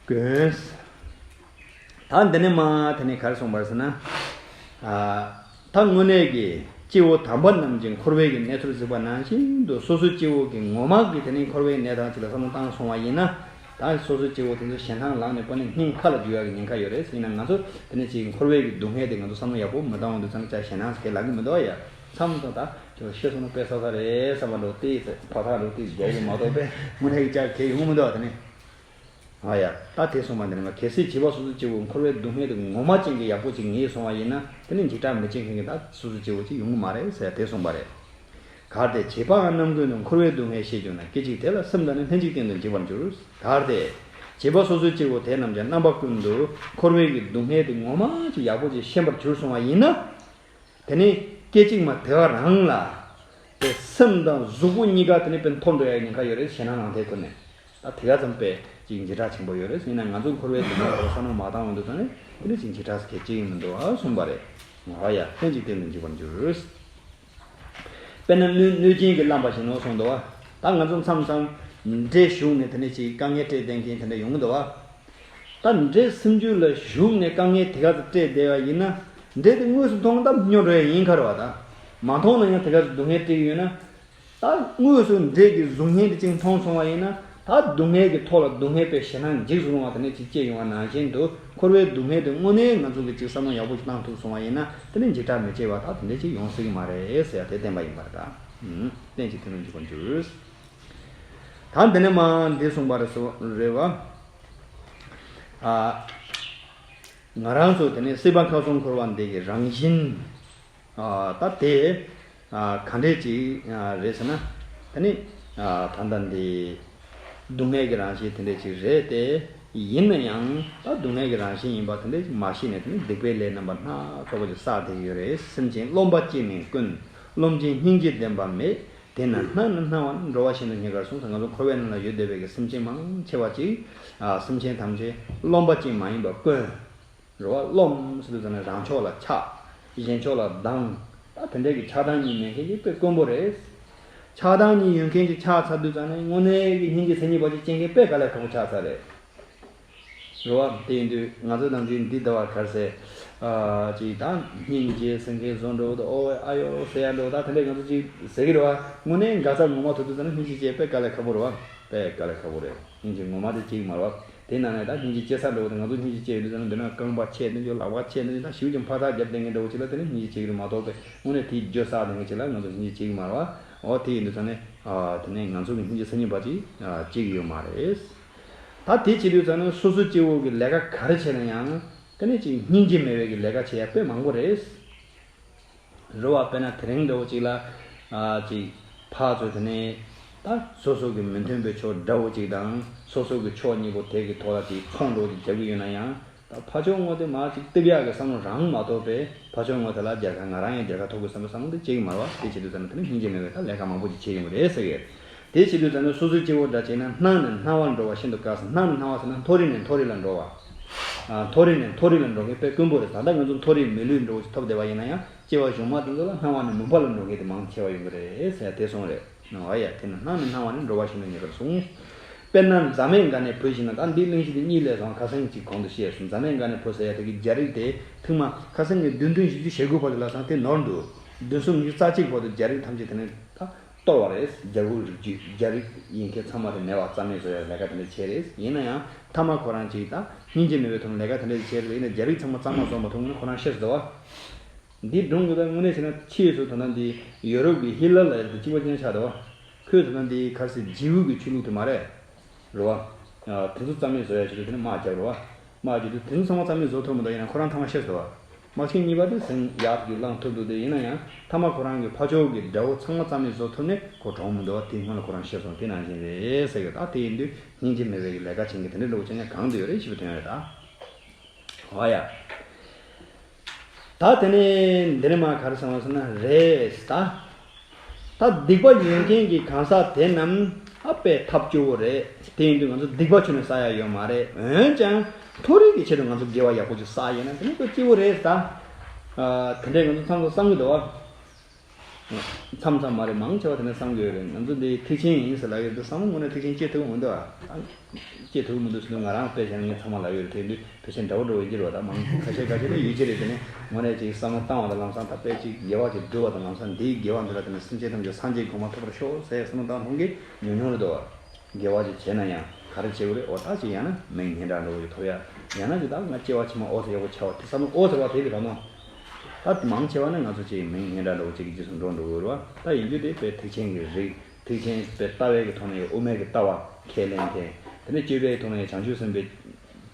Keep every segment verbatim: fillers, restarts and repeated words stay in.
དགོས། ད་འདི་ནས་མ་དེ་ནས་ག་རེ་གསུངས་པ་རེད་ཟེར་ན། ཨ། ད་དངོས་གནས་ཀྱི་སྐྱེ་བོ་དམ་པ་རྣམས་ཀྱིས་འཁོར་བའི་གི་གནས་ཚུལ་གཟིགས་པ་ནང་བཞིན་དུ་སོ་སོའི་སྐྱེ་བོ་གི་ངོ་མ་གི་དེ་ནས་འཁོར་བའི་གནས་སྟངས་ཅིག་ལ་བསམ་བློ་བཏང་སོང་བ་ཡིན་ན། ད་སོ་སོའི་སྐྱེ་བོ་དེ་ཚོ་ཞེད་སྣང་ལངས་ནས་དཔེར་ན་སྙིང་ཁ་ལ་རྒྱུ་ཡག་གི་ཉེན་ཁ་ཡོད་རེད་ཟེར་ན། ང་ཚོ་དེ་ནས་ཅིག་འཁོར་བའི་གི་སྡུག་བསྔལ་དེ་ང་ཚོ་བསམ་བློ་ཡག་པོ་མི་བཏང་བ་འདུག་ཙང་ཅག་ཞེད་སྣང་ཟེར་གི་ལངས་གི་མི་འདུག་ཡ། མཚམས་མཚམས་ད་ཁྱོད་ཤི་སོང་ན་དཔེ་ས་ས་རེད་བསམ་པ་འདྲ་བོ་དེ་ཕ་ཐག་འདྲ་བོ་དེ་རྒྱག་གི་མ་གཏོགས་དཔེ་དངོས་གནས་ཀྱི་ཅག་གལ་ཡོང་གི་མི་འདུག་བ། དེ་ནས། ཨ་ཡ། ད་དེ་གསུངས་པ་འདི་ནི་ང་གལ་སྲིད་བྱིས་པ་སོ་སོའི་སྐྱེ་བོ་འཁོར་བའི་སྡུག་བསྔལ་དེ་ངོ་མ་ཅན་གྱི་ཡག་པོ་ཅིག་ངེས་སོང་བ་ཡིན་ན། དེ་ནི་འཇིགས་སྐྲག་མི་བྱེད་མཁན་གྱི་ད་སོ་སོའི་སྐྱེ་བོ་ཅིག་ཡོང་གི་མ་རེད་ཟེར་དེ་གསུངས་པ་རེད། གལ་ཏེ་བྱེད་པའམ་རྣམ་ཀུན་དུ་འཁོར་བའི་སྡུག་བསྔལ་ཤེས་གྱུར་ན། སྐད་ཅིག་དེ་ལ་སེམས་དང་ནི་ལྷན་ཅིག་གཏན་དུ་འཇིག་པར་འགྱུར། གལ་ཏེ་བྱིས་པ་སོ་སོའི་སྐྱེ་བོ་དེ་རྣམས་ཀྱང་རྣམ་པ་ཀུན་ཏུ་འཁོར་བའི་གི་སྡུག་བསྔལ་དེ་ངོ་མ་ཅིག་ཡག་པོ་ཅིག་ཤེས་པར་གྱུར་སོང་བ་ཡིན་ན། དེ་ནི་སྐད་ཅིག་མ་དེ་བ་རང་ལ། དེ་སེམས་དང་གཟུགས་པོ་གཉིས་ཀ་དེ་ནི་དཔེ་འཐོར་འགྲོ་ཡ་ཉེན་ཁ་ཡོད་རེད། ཞེད་སྣང་ལངས་དེ་ཁུར་ནས། ད་དེ་ག་ཙམ་དཔེ་ཅིག་འཇིགས་སྐྲག་ཆེན་པོ་ཡོད་རེད། ཡིན་ན་ང་ཚོ་འཁོར་བའི་སྡུག་བསྔལ་དེ་བསམ་བློ་མ་བཏང་བ་འདུག་ཙང་ནི་དེ་ནི་ཅིག་འཇིགས་སྐྲག་གལ་ཅི་ཡང་མི་འདུག་ཨ་གསུངས་པ་རེད། ཨ་ཡ། ལྷན་ཅིག་གཏན་དུ་འཇིག་པར་འགྱུར། དཔེར་ན་གནོད་གནོད་སྦྱིན་གྱིས་བརླམས་པ་བཞིན་ནོ་གསུངས་འདུག་བ། ད་ང་ཚོ་མཚམས་མཚམས་འདྲེ་ཞུགས་ནས་དེ་ནས་ཅིག་དཀའ་ངལ་སྤྲད་བསྡད་མཁན་དེ་འདྲ་ཡོང་གི་འདུག་བ། ད་འདྲེ་སུམ་ཅུ་ལ་ཞུགས་ནས་དཀའ་ངལ་དེ་ག་ཚོད་སྤྲད་བསྡད་པ་ཡིན་ན། འདྲེ་དེ་དངོས་སུ་མཐོང་སྟབས་སྨྱོ་འགྲོ་ཡ་ཡིན་ཁར་བ། ད་མ་མཐོང་ན་ཡང་དེ་ག་ཚོད་སྡུག་བསྔལ་སྤྲད་ཀྱི་ཡོད་ན། ད་དངོས་སུ་འདྲེ་གི་གཟུགས་བརྙན་དེ་ཅིག་མཐོང་སོང་བ་ཡིན་ན། ད་སྡུག་བསྔལ་གྱི་ཐོག་ལ་སྡུག་བསྔལ་དཔེ་ཞེད་སྣང་འཇིགས་སུ་རུང་བ་དེ་འདྲ་ཅིག་སྐྱེ་ཡོང་བ་ནང་བཞིན་དུ། འཁོར་བའི་སྡུག་བསྔལ་དེ་དངོས་གནས་ང་ཚོ་གིས་ཅིག་བསམ་བློ་ཡག་པོ་ཞིག་བཏང་ཐུབ་སོང་བ་ཡིན་ན། དེ་ནི་འཇིགས་སྐྲག་མི་བྱེད་པ་ད་དེ་འདྲ་ཅིག་ཡོང་སྲིད་ཀྱི་མ་རེད་ཟེར་ཡ་དེ་བསྟན་པ་ཡིན་པ་རེད། ད་ལྷན་ཅིག་གཏན་དུ་འཇིག་པར་འགྱུར། ད་འདི་ནས་མ་འདི་གསུངས་པ་རེད་སོ་རེད་བ། ཨ། ང་རང་ཚོ་དེ་ནས་སྲིད་པ་ཁམས་གསུམ་འཁོར་བ་འདི་གི་རང་བཞིན། ཨ། ད་དེ། ཨ། ག་འདྲས་ཅིག་ཨ། རེད་ཟེར་ན། དེ་ནི། ཨ། ད་ལྟ་འདི། སྡུག་བསྔལ་གྱི་རང་བཞིན་དེ་འདྲས་ཅིག་རེད་དེ། ཡིན་ན་ཡང་ད་སྡུག་བསྔལ་གྱི་རང་བཞིན་ཡིན་པ་དེ་འདྲས་ཅིག་མ་ཤེས་ནས། དེ་ནི་སྡིག་པའི་ལས་རྣམ་པ་སྣ་ཚོགས་པ་ཅིག་བསགས་བསྡད་ཀྱི་ཡོད་རེད། སེམས་ཅན་རློམ་པ་ཅིས་མིན་དཀོན། རློམ་ཅིང་སྙིང་རྗེ་ལྡན་པ་མེད། དེས་ན་སྣང་ནི་སྣང་བ་ནི། འགྲོ་བ་ཤིན་ཏུ་རྙེད་དཀའ་གསུངས་ཟེར། ང་ཚོ་འཁོར་བའི་ནང་ལ་ཡོད་བསྡད་པའི་གི་སེམས་ཅན་མང་ཆེ་བ་ཅིག་ཨ། སེམས་ཅན་ཐམས་ཅད་རློམ་པ་ཅིག་མ་ཡིན་པ་དཀོན། རེད་བ། རློམ་ཟེར་དུས་ཙམ་ནས་རང་ཕྱོགས་ལ་ཆགས། གཞན་ཕྱོགས་ལ་སྡང་། ད་དེ་འདྲའི་གི་ཆགས་སྡང་གཉིས་མེད་མཁན་གྱི་དཔེ་དཀོན་པོ་རེད། ཆགས་སྡང་གཉིས་ཡོད་མཁན་གྱི་ཆགས་ཚར་དུས་ཙམ་ནས་དངོས་གནས་ཀྱི་སྙིང་རྗེ་མཚན་ཉིད་པ་ཅིག་སྐྱེ་མཁན་དཔེ་དཀའ་ལས་ཁག་པོ་ཆགས་ཚར་རེད། རེད་བ། དེ་ཡིན་དུས་ང་ཚོ་ནམ་རྒྱུན་འདི་ལྟ་བ་ག་རེ་ཟེར། ཨ། ཅིག་ད་སྙིང་རྗེ་ཟེར་མཁན་བཟོ་འགྲོ་འདུག་ཨོ་ཨ་ཡོ་ཟེར་ཡ་འགྲོ། ད་དེ་འདྲས་ང་ཚོ་ཅིག་ཟེར་གི་རེད་བ། དངོས་གནས་དགའ་ཚོར་ངོ་མ་ཐོབ་དུས་ཙམ་ན་སྙིང་རྗེ་སྐྱེ་དཔེ་དཀའ་ལས་ཁག་པོ་རེད་བ། དཔེ་དཀའ་ལས་ཁག་པོ་རེད། སྙིང་རྗེ་ངོ་མ་དེ་སྐྱེ་གི་མ་རེད་བ། དེ་ནང་ནས་ད་སྙིང་རྗེ་སྐྱེ་ས་འགྲོ་འདུག་ང་ཚོ་སྙིང་རྗེ་སྐྱེ་ཡོང་དུས་ཙམ་ན་མདུན་ན་རྐང་པ་ཆད་ནས་ཅིག་ལག་པ་ཆད་ནས་ཅིག་ད་ཞེ་པོ་ཅིག་ཕར་ཚུར་རྒྱབ་བསྡད་མཁན་འདྲ་བོ་ཅིག་ལ་དེ་ནས་སྙིང་རྗེ་སྐྱེ་གི་རེད་མ་གཏོགས་པའི་དངོས་གནས་དེའི་རྒྱུ་བསགས་བསྡད་མཁན་ཅིག་ལ་ང་ཚོ་སྙིང་རྗེ་སྐྱེ་གི་མ་རེད་བ། ཨོ་དེ་ཡིན་དུས་ཙམ་ནས། ཨ། དེ་ནས་ང་ཚོ་གི་སྙིང་རྗེ་མཚན་ཉིད་པ་ཅིག་ཨ། སྐྱེ་གི་ཡོད་མ་རེད། ད་དེ་བྱེད་དུས་ཙམ་ན་སོ་སོ་སྐྱེ་བོ་གི་ལས་ཀ་ག་རེ་བྱས་ན་ཡང་དེ་ནས་ཅིག་སྙིང་རྗེ་མེད་པའི་གི་ལས་ཀ་བྱེད་ཡ་དཔེ་མང་པོ་རེད། རེད་བ། དཔེར་ན་དེ་རིང་འདྲ་བོ་ཅིག་ལ། ཨ། ཅིག་ཕར་ཚུར་དེ་ནས་ད་སོ་སོ་གི་མི་མཐུན་པའི་ཕྱོགས་འདྲ་བོ་ཅིག་དང་སོ་སོ་གི་ཕྱོགས་གཉིས་པོ་དེ་གི་ཐོག་ལ་ཅིག་ཚོང་འདྲ་བོ་ཅིག་རྒྱག་གི་ཡོད་ན་ཡང་། ད་ཕར་ཕྱོགས་ངོས་དེ་མར་ཅིག་རྟིབ་ཡག་གི་བསམ་བློ་རང་མ་གཏོགས་པའི་ཕར་ཕྱོགས་ངོས་དེ་ལ་རྒྱལ་ཁ་ང་རང་ཡང་རྒྱལ་ཁ་ཐོབ་དགོས་བསམ་པའི་བསམ་བློ་དེ་སྐྱེ་གི་མ་རེད་བ། དེ་བྱེད་དུས་ཙམ་ན་དེ་ནི་སྙིང་རྗེ་མེད་པའི་ད་ལས་ཀ་མང་པོ་ཅིག་བྱེད་ཡོང་གི་རེད་ཟེར་གི། དེ་བྱེད་དུས་ཙམ་ན་སོ་སོའི་སྐྱེ་བོ་འདྲ་བྱས་ན་སྣང་ནས་སྣང་བར་འགྲོ་བ་ཤིན་ཏུ་དཀའ་ཟེར། སྣང་ནས་སྣང་བ་ཟེར་ན་མཐོ་རིས་ནས་མཐོ་རིས་ལ་འགྲོ་བ། ཨ། མཐོ་རིས་ནས་མཐོ་རིས་ལ་འགྲོ་མཁན་དཔེ་དཀོན་པོ་རེད། ད་ལྟ་ང་ཚོ་མཐོ་རིས་མི་ལུས་འདྲ་བོ་ཞིག་ཐོབ་བསྡད་པ་ཡིན་ན་ཡང་། སྐྱེ་བ་གཞུག་མ་དེ་ཚོ་ལ་སྣང་བ་ནས་མུན་པ་ལ་འགྲོ་མཁན་དེ་མང་ཆེ་བ་ཡོང་གི་རེད་ཟེར་ཡ་དེ་གསུངས་རེད། ཨ་ཡ། དེ་ནི་སྣང་ནས་སྣང་བ་ནས་འགྲོ་བ་ཤིན་ཏུ་རྙེད་དཀའ་གསུངས། དཔེར་ན་རྫ་སྨན་སྒང་ནས་བུ་ཞིག་ན། ད་འདི་གླེང་གཞི་དེ་གཉིས་ལས་སོང་། ཁ་སང་གཅིག་གོང་དུ་བཤད་སོང་། རྫ་སྨན་སྒང་ནས་བུ་ཟེར་ཡ་དེ་གི་རྒྱ་རིགས་དེ་ཐེངས་མ་ཁ་སང་གི་བདུན་ཕྲག་བཞི་བཅུ་ཞེ་དགུ་བར་དུ་ལ་སང་དེ་ནོར་འདུག་བདུན་གསུམ་ཉི་ཤུ་རྩ་གཅིག་བར་དུ་རྒྱ་རིགས་ཐམས་ཅད་དེ་ནས་ད་གཏོར་བ་རེད། རྒྱ་གུ་རིགས་རྒྱུད་རྒྱ་རིགས་ཡིན་མཁན་ཚང་མ་དེ་མེད་པ་རྩ་མེད་བཟོ་ཡ་ལས་ཀ་དེ་འདྲ་བྱས་རེད། ཡིན་ན་ཡང་མཐའ་མ་ཁོ་རང་གཅིག་ད་སྙིང་རྗེ་མེད་པའི་ཐོག་ནས་ལས་ཀ་དེ་འདྲ་བྱས་རེད། ཡིན་ན་རྒྱ་རིགས་ཚང་མ་རྩ་མེད་བཟོ་མ་ཐུབ་ན་ཁོ་རང་ཤེས་སོང་བ། འདི་སྒྲུང་གི་ད་དངོས་གནས་བྱས་ན་ཕྱིས་སུ་ད་ལྟ་འདི་ཡོ་རོབ་ཀྱི་ཧི་ལ་ལ་ཡར་དུ་གཅིག་པ་ཅན་ཆགས་འདུག་བ། ཁོས་ད་ལྟ་འདི་ག་རེ་ཟེར་ཇིའུ་གི་ཆོས་ལུགས་དེ་མ་རེད། རེད་བ། ཨ། དེ་ཚོ་རྩ་མེད་བཟོ་ཡ་ཆེད་དུ་དེ་ནས་དམག་རྒྱག་རེད་བ། དམག་རྒྱག་དུས་དེ་ཚོ་ཚང་མ་རྩ་མེད་བཟོ་ཐུབ་མི་འདུག་ཡིན་ན་ཁོ་རང་ཐ་མ་ཤེས་སོང་བ། དམག་ཆེན་གཉིས་པ་དེ་ཟིང་ཡག་གི་བླངས་ཐུབ་འདུག་དེ་ཡིན་ན་ཡང་ཐ་མ་ཁོ་རང་གི་ཕ་ཕྱོགས་ཀྱི་དགྲ་བོ་ཚང་མ་རྩ་མེད་བཟོ་ཐུབ་ནས་ཁོ་གྲོངས་མི་འདུག་བ། དེ་སྔོན་ལ་ཁོ་རང་ཤེས་སོང་། དེ་ནང་བཞིན་རེད་ཟེར་གི། ད་དེ་ཡིན་དུས་སྙིང་རྗེ་མེད་པའི་ལས་ཀ་བྱེད་མཁན་དེ་འདྲ་འདྲ་བོ་ཅན་ཡང་གང་དུ་ཡོད་རེད་ཞེས་པའི་དོན་རེད་ད། འོ་ཡ། ད་དེ་ནས་འདི་ནས་མ་ག་རེ་གསུངས་པ་ཟེར་ན་རེད་ད། ད་སྡིག་པ་ཡོད་མཁན་གྱི་གང་ཟག་དེ་རྣམས་ཨ་དཔེ་ཐབས་སྐྱོ་བོ་རེད། དེ་ཡིན་དུས་ང་ཚོ་སྡིག་པ་ཁྱོན་ནས་བསགས་ཡ་ཡོད་མ་རེད། འོན་ཀྱང་མཐོ་རིས་ཀྱི་ཆེད་དུ་ང་ཚོ་དགེ་བ་ཡག་པོ་ཅིག་བསགས་ཡོད་ན་དེ་ནི་དཔེ་སྐྱིད་པོ་རེད་ད། ཨ། དེ་འདྲས་ང་ཚོ་ཚང་མ་བསམ་གྱི་འདུག་བ། མཚམས་མཚམས་མ་རེད། མང་ཆེ་བ་དེ་ནས་བསམ་གྱི་ཡོད་རེད། ང་ཚོ་འདི་ཐེག་ཆེན་ཡིན་ཟེར་ལབ་ཡོད་དུས་བསམ་བློ་ངོ་ནས་ཐེག་ཆེན་སྐྱེ་ཐུབ་ཀྱི་མི་འདུག་ཨ། སྐྱེ་ཐུབ་ཀྱི་མི་འདུག་ཟེར་དུས་ང་རང་དཔེ་བཞག་ན་ངས་ཚང་མ་ལབ་ཡོད་རེད། དེ་དུས་ཕལ་ཆེར་འདྲ་བོ་འདྲ་བོ་ཡིན་གྱི་རེད་བ། ད་མང་ཁ་ཤས་ཁ་ཤས་ནི་ཡོད་ཀྱི་རེད། དེ་ནས་ངོ་ནས་ཅིག་བསམ་བློ་བཏང་བ་དང་ལམ་སང་ད་དཔེ་ཅིག་དགེ་བ་ཅིག་བསྒྲུབས་པ་དང་ལམ་སང་འདིའི་དགེ་བ་འདི་ལ་དེ་ནས་སེམས་ཅན་ཐམས་ཅད་སངས་རྒྱས་གོ་འཕང་ཐོབ་པར་ཤོག་ཟེར་བསམ་བློ་བཏང་མཐོང་གི་ཉུང་ཉུང་རེད་འདུག་བ། དགེ་བ་ཅིག་བྱས་ན་ཡང་ག་རེ་བྱེད་དགོས་རེད། འོ་ད་ཅིག་ཡང་ན་མིང་སྙན་གྲགས་འདྲ་བོ་ཅིག་ཐོབ་ཡ། ཡང་ན་ཅིག་ད་ང་སྐྱེ་བ་ཕྱི་མ་ཨོ་ཙི་ཡག་པོ་ཆགས་པ་དེ་བསམ་བློ་ཨོ་ཙི་བ་དེ་གི་རང་ནོ། ད་མང་ཆེ་བ་ནི་ང་ཚོ་ཅིག་མིང་སྙན་གྲགས་འདྲ་བོ་ཅིག་གི་རྗེས་སུ་འགྲོ་འགྲོ་གི་རེད་བ། ད་ཡིན་རྒྱུ་དེ་དཔེ་ཐེག་ཆེན་གྱི་རིགས། ཐེག་ཆེན་དཔེ་ལྟ་བའི་གི་ཐོག་ནས་ཡང་དབུ་མའི་གི་ལྟ་བ་ཁས་ལེན་མཁན། དེ་ནས་སྤྱོད་པའི་ཐོག་ནས་ཡང་བྱང་ཆུབ་སེམས་དཔའི་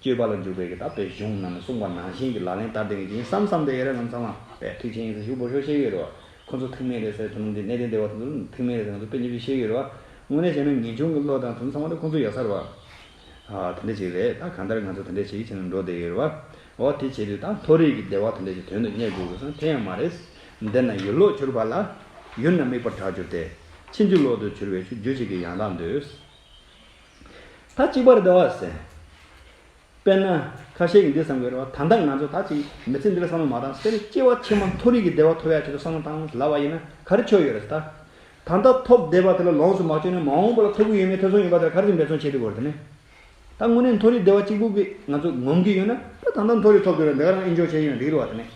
སྤྱོད་པ་ལ་འཇུག་པའི་གི་ད་དཔེ་གཞུང་རྣམས་ནས་གསུངས་པ་ནང་བཞིན་གྱི་ལག་ལེན་བསྟར་བསྡད་མཁན་ཅིག་ཡིན་བསམ་བསམ་བསྡད་ཡོད་རེད། ང་ཚང་མ་དཔེ་ཐེག་ཆེན་ཡིན་ཟེར་ཞུ་བོ་ཤོ་ཤེས་ཡོད་རེད་བ། ཁོ་ཚོ་ཐེག་དམན་རེད་ཟེར་དེ་ཚོ་ནི་ཐེག་དམན་རེད་ཟེར། ང་ཚོ་དཔེ་ཉེ་པོ་ཤེས་ཡོད་རེད་བ། དངོས་གནས་བྱས་ན་ངེས་འབྱུང་གི་བློ་དང་དེ་ཚོ་ཚང་མ་དེ་ཁོ་ཚོ་ཡག་ས་རེད་བ། ཨ་དེ་འདྲ་ཅིག་རེད། ད་གང་ལྟར་ང་ཚོ་དེ་འདྲ་ཅིག་བྱས་ནས་འགྲོ་བསྡད་ཡོད་རེད་བ། འོ་དེ་བྱེད་དུས་ད་མཐོ་རིས་ཀྱི་བདེ་བ་དེ་འདྲ་ཅིག་དོན་དུ་གཉེར་དགོས་ཀྱི་སོང་དེ་ཡང་མ་རེད། འདི་ན་ཡུལ་ལོག་གྱུར་པ་ལ། ཡུལ་ནི་དམིགས་པར་གྲགས་གྱུར་ཏེ། ཕྱིན་ཅི་ལོག་ཏུ་གྱུར་པའི་ཆོས། རྒྱུ་བྱེད་ཀྱི་ཡང་དག་འདོད། ད་གཅིག་པ་རེད་ད་བ་ཟེར། དཔེར་ན་ཁ་ཤས་ཀྱིས་འདི་བསམ་གྱི་རེད་བ། ད་ལྟ་ང་ཚོ་ད་ཅིག་མི་ཚེ་འདི་ལ་བསམ་བློ་མ་བཏང་། དཔེར་ན་སྐྱེ་བ་ཕྱི་མ་མཐོ་རིས་ཀྱི་བདེ་བ་ཐོབ་ཡག་ཆེད་དུ་བསམ་བློ་བཏང་ལབ་པ་ཡིན་ན་ག་རེ་ཆོ་ཡོད་རེད་ད། ད་ལྟ་ཐོབ་བསྡད་པ་དེ་ལ་ལོངས་སུ་མ་སྤྱོད་ན་མ་འོངས་པ་ལ་ཐོབ་ཀྱི་ཡོད་མེད་ཐེ་ཚོམ་ཡོད་པ་དེར་ག་རེ་ཅིག་འབད་བརྩོན་བྱེད་དགོས་རེད་དེ་ནས། ད་དངོས་གནས་མཐོ་རིས་བདེ་བ་གཅིག་པུ་གི་ང་ཚོ་ངོམ་གྱི་ཡོད་ན་ད་ད་ལྟ་མཐོ་རིས་ཐོབ་ཀྱི་རེད། འདི་ག་རང་ཨེན་ཇོ་བྱས་ཡོད་ན་འགྲིག་རེད་བ། དེ་ནས་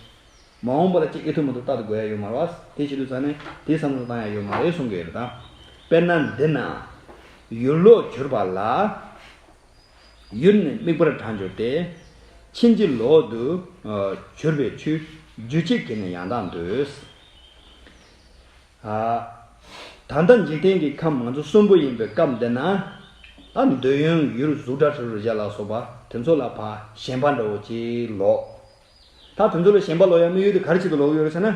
མ་འོངས་པ་ལ་ཅིག་ཨེ་ཐུབ་མ་ཐུབ་ལྟ་དུ་དགོས་ཡ་ཡོད་མ་རེད་བ། དེ་བྱེད་དུས་ཙང་ནས་དེ་བསམ་བློ་བཏང་ཡ་ཡོད་མ་རེད་གསུང་གི་ཡོད་རེད་ད། དཔེར་ན་འདི་ན་ཡུལ་ལོག་གྱུར་པ་ལ། ཡུལ་ནི་དམིགས་པར་གྲགས་གྱུར་ཏེ། ཕྱིན་ཅི་ལོག་ཏུ་གྱུར་པའི་ཆོས། རྒྱུ་བྱེད་ཀྱི་ནི་ཡང་དག་འདོད། ད་ལྟ་འཇིག་རྟེན་གྱི་ཁམས་ང་ཚོ་གསོན་པོ་ཡིན་པའི་སྐབས་འདི་ན། ད་འདོད་ཡོན་ཡུལ་གཟུགས་སྒྲ་དྲི་རོ་རེག་བྱ་ལ་སོགས་པ་དེ་ཚོ་ལ་ཕར་ཞེན་པ་འདྲ་བོ་ཅིག་ལོག་ད་དེ་ཚོ་ལ་ཞེན་པ་ལོག་ཡ་དམིགས་ཡུལ་དེ་ག་རེ་ཆེད་དུ་ལོག་ཡོད་རེད་ཟེར་ན།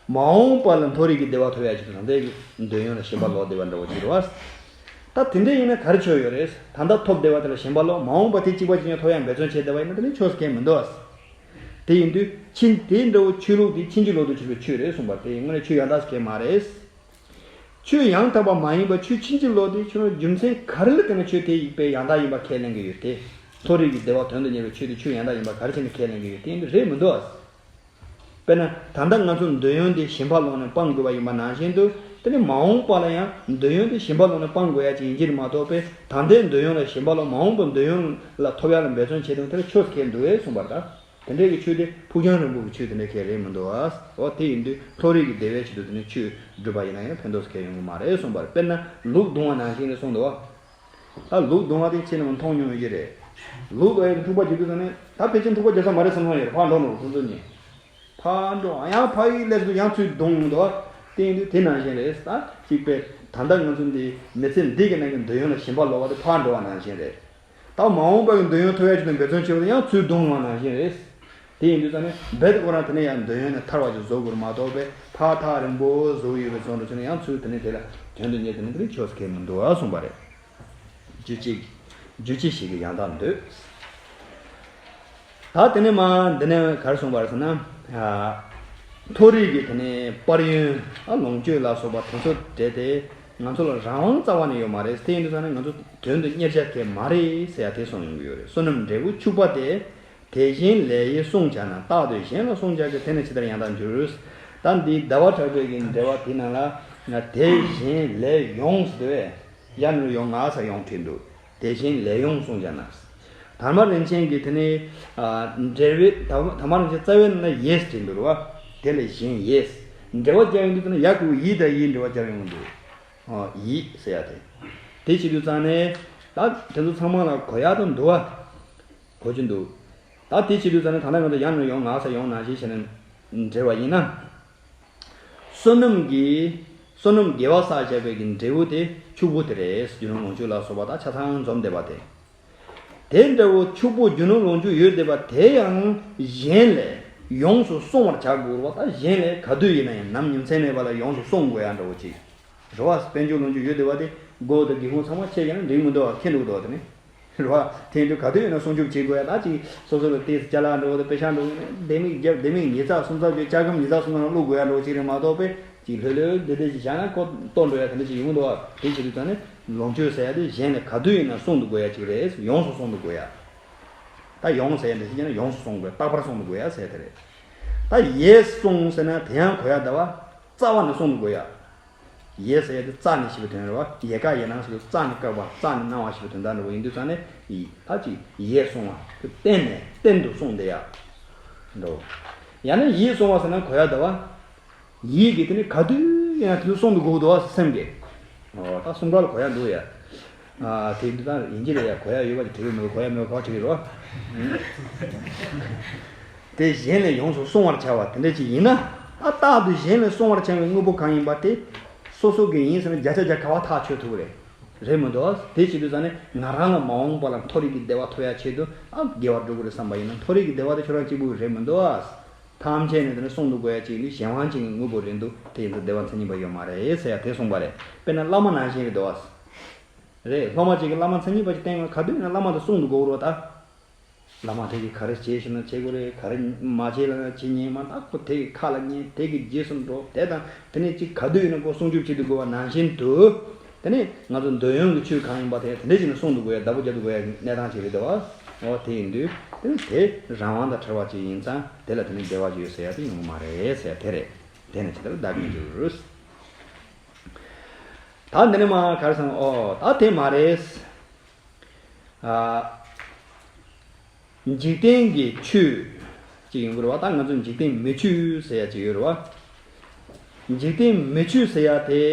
མ་འོངས་པ་ལ་མཐོ་རིས་ཀྱི་བདེ་བ་ཐོབ་ཡ་ཆེད་དུ་ད་ལྟའི་འདོད་ཡོན་ལ་ཞེན་པ་ལོག་བསྡད་པ་འདྲ་བོ་ཅིག་རེད་བ། ད་དེ་འདྲ་ཡིན་ན་ག་རེ་ཆོ་ཡོད་རེད། ད་ལྟ་ཐོབ་བསྡད་པ་དེ་ལ་ཞེན་པ་ལོག་མ་འོངས་པ་དེ་གཅིག་པ་གཅིག་རྐྱང་ཐོབ་ཡ་འབད་བརྩོན་བྱས་བསྡད་པ་ཡིན་ན་དེ་ནི་ཆོས་སུ་ཁེལ་མི་འདུག་བ། དེ་ཡིན་དུས་ཕྱིན་དེ་འདྲ་བོ་ཆོས་ལུགས་དེ་ཕྱིན་ཅི་ལོག་ཏུ་གྱུར་པའི་ཆོས་རེད་གསུངས་པ་དེ་དངོས་གནས་ཆོས་ཡང་དག་ཟེར་མཁན་མ་རེད། ཆོས་ཡང་དག་པ་མ་ཡིན་པ་ཆོས་ཕྱིན་ཅི་ལོག་དེ་ཁྱོད་རང་རྒྱུ་མཚན་ག་རེ་ལ་བརྟེན་ནས་ཆོས་དེ་ཡིག་པའི་ཡང་དག་ཡིན་པ་ཁས་ལེན་གྱི་ཡོད་དེ། མཐོ་རིས་ཀྱི་བདེ་བ་དོན་དུ་གཉེར་བའི་ཆོས་དེ་ཆོས་ཡང་དག་ཡིན་པ་ག་རེ་བྱས་ནས་ཁས་ལེན་གྱི་ཡོད་དེ་འདི་རེད་མི་འདུག་ཨ། དཔེར་ན་ད་ལྟ་ང་ཚོ་འདོད་ཡོན་དེ་ཞེན་པ་ལོག་ནས་སྤང་དགོས་པ་ཡིན་པ་ནང་བཞིན་དུ་དེ་ནི་མ་འོངས་པ་ལ་ཡང་འདོད་ཡོན་དེ་ཞེན་པ་ལོག་ནས་སྤང་དགོས་ཡ་ཅིག་ཡིན་གྱི་རེད་མ་གཏོགས་པས་ད་ལྟའི་འདོད་ཡོན་ལ་ཞེན་པ་ལོག་མ་འོངས་པའི་འདོད་ཡོན་ལ་ཐོབ་ཡ་ལ་འབད་བརྩོན་བྱེད་དུས་དེ་ལ་ཆོས་སུ་ཁེལ་འདུག་ཨེ་གསུངས་པ་རེད་ད། དེ་འདྲའི་གི་ཆོས་དེ་ཕུགས་རྒྱང་རིང་པོ་གི་ཆོས་དེ་འདྲ་གང་ཡང་རེད་མི་འདུག་ཨ། འོ་དེ་ཡིན་དུས་མཐོ་རིས་ཀྱི་བདེ་བའི་ཆེད་དུ་དེ་ནི་ཆོས་སྒྲུབ་པ་ཡིན་ན་ཡང་ཕན་ཐོགས་སུ་གང་ཡང་ཡོང་གི་མ་རེད་གསུངས་པ་རེད། དཔེར་ན་ལུག་རྡུང་བ་ནང་བཞིན་རེད་གསུངས་འདུག་ཨ། ད་ལུག་རྡུང་བ་དེ་ཁྱེད་རྣམས་མཐོང་མྱོང་ཡོད་ཀྱི་རེད། ལུག་ལ་ཡང་འཁྲུག་པ་བྱེད་དུས་ཙང་ནས་ད་ཕལ་ཆེར་འཁྲུག་པ་རྒྱག་ས་མ་རེད་བསམ་བསམ་ཡོད་རེད། ཕར་འགྲོ་ནོ་ཁོང་ཚོ་གཉིས་ཕར་འགྲོ་ཡང་ཕ་ཡུལ་སླེབས་དུས་ཡང་ཚུར་རྡུང་ཡོང་འདུག་ཨ། དེ་ཡིན་དུས་དེ་ནང་བཞིན་རེད། ད་གཅིག་པས་ད་ལྟ་ང་ཚོ་འདི་མི་ཚེ་འདི་གི་ནང་གི་འདོད་ཡོན་ལ་ཞེན་པ་ལོག་པ་དེ་ཕར་འགྲོ་བ་ནང་བཞིན་རེད། ད་མ་འོངས་པ་གི་འདོད་ཡོན་ཐོབ་ཡ་ཆེད་དུ་འབད་བརྩོན་བྱེད་པ་དེ་ཡང་ཚུར་རྡུང་བ་ནང་བཞིན་རེད། དེ་ཡིན་དུས་ཙང་ནས་རྦད་དེ་ཁོ་རང་དེ་ནས་ཡང་འདོད་ཡོན་ནས་ཐར་བ་ཅིག་བཟོ་དགོས་རེད་མ་གཏོགས་པས་ཕར་ཐག་རིང་པོ་བཟོ་གི་ཡོད་པའི་བཟོ་འདྲ་བྱས་ནས་ཡང་ཚུར་དེ་ནས་དེ་ལ་དོན་དུ་གཉེར་དེ་ནས་དེ་ནས་ཆོས་སུ་ཁེལ་མི་འདུག་ཨ་གསུངས་པ་རེད། རྒྱུ་བྱེད་རྒྱུ་བྱེད་བྱེད་ཀྱི་ཡང་དག་འདོད། ད་དེ་ནས་མ་འདི་ནས་ག་རེ་གསུངས་པ་རེད་ཟེར་ན། མཐོ་རིས་ཀྱི་དེ་ནས་པར་ཡོན་ལོངས་སྤྱོད་ལ་སོགས་པ་དེ་ཚོ་སྤྲད་དེ། ང་ཚོ་ལ་རང་དབང་རྩ་བ་ནས་ཡོད་མ་རེད། དེ་ཡིན་དུས་ཙང་ནས་ང་ཚོ་དོན་དུ་གཉེར་བྱ་དེ་མ་རེད་ཟེར་ཡ་དེ་གསུངས་ཡོང་གི་ཡོད་རེད། བསོད་ནམས་འབྲས་བུ་ཕྱུག་པ་དེ། དེ་བཞིན་ལས་ཡིན་གསུངས་བྱ་ན། རྟག་ཏུ་གཞན་ལ་གསུངས་བྱ་དགོས། དེ་ནི་ཇི་ལྟར་ཡང་དག་འགྱུར། ད་འདི་ཟླ་བ་གྲགས་པའི་གི་འགྲེལ་པ་དེ་ནང་ལ་དེ་བཞིན་ལས་ཡོངས་ཟེར་དུས་ཡ་ནི་ཡོང་ང་ས་ཡོང་བྲིས་འདུག་དེ་བཞིན་ལས་ཡོངས་གསུངས་བྱ་ན། དར་མ་རིན་ཆེན་གྱི་དེ་ནི་འགྲེལ་པའི་དར་མ་དར་མ་རིན་ཆེན་རྩ་བའི་ནང་ན་ཡེས་བྲིས་འདུག་རེད་བ། དེ་ལས་གཞན་ཡེས། འགྲེལ་པ་རྒྱག་ཡོང་དུས་དེ་ནི་ཡ་གི་གུ་ཡི་དང་ཡི་འགྲེལ་པ་རྒྱག་ཡོང་གི་འདུག་ཡི་ཟེར་ཡ་དེ། དེ་བྱེད་དུས་ཙང་ནས་ད་དེ་ཚོ་ཚང་མ་ལ་གོ་ཡ་དང་འདུག་བ། གོ་གི་འདུག་ད་དེ་བྱེད་དུས་ཙང་ནས་ད་ལྟ་ང་ཚོ་ཡ་ནི་ཡོང་ང་ས་ཡོང་ནང་བཞིན་བྱས་ནས་འགྲེལ་བ་ཡིན་ན། བསོད་ནམས་ཀྱི་བསོད་ནམས་དགེ་བ་བསགས་བྱས་པའི་གི་འབྲས་བུ་དེ་ཕྱུག་པོ་དེ་རེད། རྒྱུ་ནོར་ལོངས་སྤྱོད་ལ་སོགས་པ་དང་ཆ་ཚང་འཛོམས་བསྡད་པ་དེ། དེ་འདྲ་བོ་ཕྱུག་པོ་རྒྱུ་ནོར་ལོངས་སྤྱོད་ཡོད་བསྡད་པ་དེ་ཡང་གཞན་ལས་ཡོངས་སུ་གསུང་བར་བྱ་དགོས་པ། ད་གཞན་ལས་ག་དུས་ཡིན་ན་ཡང་ནམ་ཉིན་མཚན་མེད་པ་ལ་ཡོངས་སུ་གསུང་དགོས་ཡ་འདྲ་བོ་ཅིག་རེད་བ། དཔལ་འབྱོར་ལོངས་སྤྱོད་ཡོད་བསྡད་པ་དེ་སྒོ་དང་སྒེའུ་ཁུང་ཚང་མ་ཕྱེ་ཀྱང་འགྲིག་མི་འདུག་བ། ཁེལ་འགྲོ་གི་འདུག་བ། དེ་ནི། རེད་བ། དེ་འདྲ་ག་དུས་ཡིན་ན་སྲུང་སྐྱོབ་བྱེད་དགོས་ཡ། ད་ཅིག་སོ་སོ་ལ་ཏོག་ཙམ་ཅ་ལག་འགྲོ་དང་དཔེ་ཤག་འགྲོ་ལྡེ་མིག་རྒྱབ་ལྡེ་མིག་ཉིས་ཚག་སུམ་ཚག་བྱས་ལྕགས་སྒམ་ཉིས་ཚག་སུམ་ཚག་ནང་བླུག་དགོས་ཡ་འདྲ་ཅིག་རེད་མ་གཏོགས་པས་ཅིག་ལྷོད་ལྷོད་བདེ་བདེ་ཅིག་བཞག་ན་ཁོ་གཏོར་འགྲོ་ཡ་དེ་འདྲ་ཅིག་ཡོང་གི་འདུག་བ། དེ་བྱེད་དུས་ཙང་ནས་ལོངས་སྤྱོད་ཟེར་ཡ་དེ་གཞན་ལ་ག་དུས་ཡིན་ན་གསུང་དུ་དགོས་ཡ་ཅིག་རེད། ཡོངས་སུ་གསུང་དུ་དགོས་ཡ། ད་ཡོངས་ཟེར་ཡ་འདི་ཅིག་ཡིན་ན་ཡོངས་སུ་གསུང་དགོས། རྟག་པར་གསུང་དུ་དགོས་ཡ་ཟེར་དེ་རེད། ད་ཡེས་གསུངས་ཟེར་ན་དེ་ཡང་གོ་ཡ་ད་བ། རྩ་བ་ནས་གསུང་དགོས་ཡ། ཡས་ཟེར་ཡ་དེ་རྩ་ནས་ཞེས་པའི་དོན་རེད་བ། ཡལ་ག་ཡལ་སྣང་ཟེར་དུས་རྩ་ནས་བཀག་པ། རྩ་ནས་སྣང་བ་ཞེས་པའི་དོན་དག་འདྲ་བོ་ཡིན་དུས་ཙང་ནས། ད་ཅིག་ཡས་གསུང་བ་གཏན་ནས་གཏན་དུ་གསུངས་བསྡད་ཡ་འགྲོ། ཡང་ན་ཡིད་གསུང་བ་ཟེར་ན་གོ་ཡ་འདུག་བ། ཡིད་ཀྱིས་དེ་ནི་ག་དུས་ཡིན་ན་དེ་ཚོ་གསུང་དུ་དགོས་འདུག་བ་སེམས་ཀྱིས། ཨོ་ད་གསུང་སྐབས་ལ་གོ་ཡ་འདུག་ཡ། ཨ་དེ་འདི་ལྟར་ཡིན་གྱི་རེད་ཡ། གོ་ཡ་ཡོད་པ་ཅིག་དྲི་གི་མེད་པ། གོ་ཡ་མེད་པ་ག་བ་དྲི་གི་རེད་བ། དེ་གཞན་ལས་ཡོངས་སུ་གསུང་བར་བྱ་བ་དེ་འདྲ་ཅིག་ཡིན་ན། ཨ་རྟག་ཏུ་གཞན་ལས་གསུང་བར་བྱ་བའི་དངོས་པོ་གང་ཡིན་པ་དེ། སོ་སོ་གི་ཡིན་ཟེར་ན་བརྒྱ་ཆ་བརྒྱ་ག་བ་ཐག་ཆོད་ཐུབ་ཀྱི་རེད། རེད་མི་འདུག་བ། དེ་བྱེད་དུས་ཙང་ནས་ང་རང་ལ་མ་འོངས་པ་ལ་མཐོ་རིས་ཀྱི་བདེ་བ་ཐོབ་ཡ་ཆེད་དུ། ཨ་དགེ་བ་སྒྲུབ་དགོས་རེད་བསམ་པ་ཡིན་ན། མཐོ་རིས་ཀྱི་བདེ་བ་དེ་ཁྱོད་རང་གཅིག་པུ་རེད་མི་འདུག་བ། ཐམས་ཅད་ནས་དེ་ནས་གསུང་དུ་དགོས་ཡ་གཅིག་ནི་གཞན་དབང་ཅན་གྱི་དངོས་པོ་རེད་འདུག་དེ་ཡིན་དུས་བདེ་བ་མཚན་ཉིད་པ་ཡོད་མ་རེད་ཟེར་ཡ་དེ་གསུངས་པ་རེད། དཔེར་ན་བླ་མ་ནང་བཞིན་རེད་འདུག་བ། རེད། སློབ་མ་གཅིག་གིས་བླ་མ་མཚན་ཉིད་པ་ཅིག་བསྟེན་དགོས། ག་དུས་ཡིན་ན་བླ་མ་དང་གསུང་དུ་དགོས་རེད་བ་ད། བླ་མ་དེ་གིས་ག་རེ་བྱེད་ཤེས་ན་བྱེད་དགོས་རེད། ག་རེ་མ་བྱེད་ལབ་ན་བྱེད་ཉན་མ། ད་ཁོ་དེ་གི་ཁ་ལ་ཉན། དེ་གི་རྗེས་སུ་འགྲོ། དེ་དང་དེ་ནས་ཅིག་ག་དུས་ཡིན་ན་ཁོ་སྲུང་སྐྱོབ་བྱེད་དུ་དགོས་པ་ནང་བཞིན་དུ། དེ་ནས་ང་ཚོ་འདོད་ཡོན་གྱི་ཆོས་གང་ཡིན་པ་དེ་དེ་འདྲ་ཞིག་ནས་གསུང་དུ་དགོས་ཡ། བདག་པོ་རྒྱག་ཏུ་དགོས་ཡ་གནས་སྟངས་ཅིག་རེད་དོ། འོ་དེ་ཡིན་དུས་དེ་ནི་དེ་རང་དབང་དང་བྲལ་བ་ཅིག་ཡིན་ཙང་དེ་ལ་དེ་ནི་བདེ་བ་ཅིག་ཡོད་ཟེར་ཡ་དེ་ཡོང་གི་མ་རེད་ཟེར་ཡ་དེ་རེད། དེ་ནི་ཇི་ལྟར་བདག་གིས་འགྱུར། ད་འདི་ནི་མ་ག་རེ་ཟེར་ན། ཨོ་ད་དེ་མ་རེད། ཨ། འཇིག་རྟེན་གྱི་ཆོས་ཅིག་ཡོང་གི་རེད་བ། ད་ང་ཚོ་འཇིག་རྟེན་མི་ཆོས་ཟེར་ཡ་ཅིག་ཡོད་རེད་བ། འཇིག་རྟེན་མི་ཆོས་ཟེར་ཡ་དེ་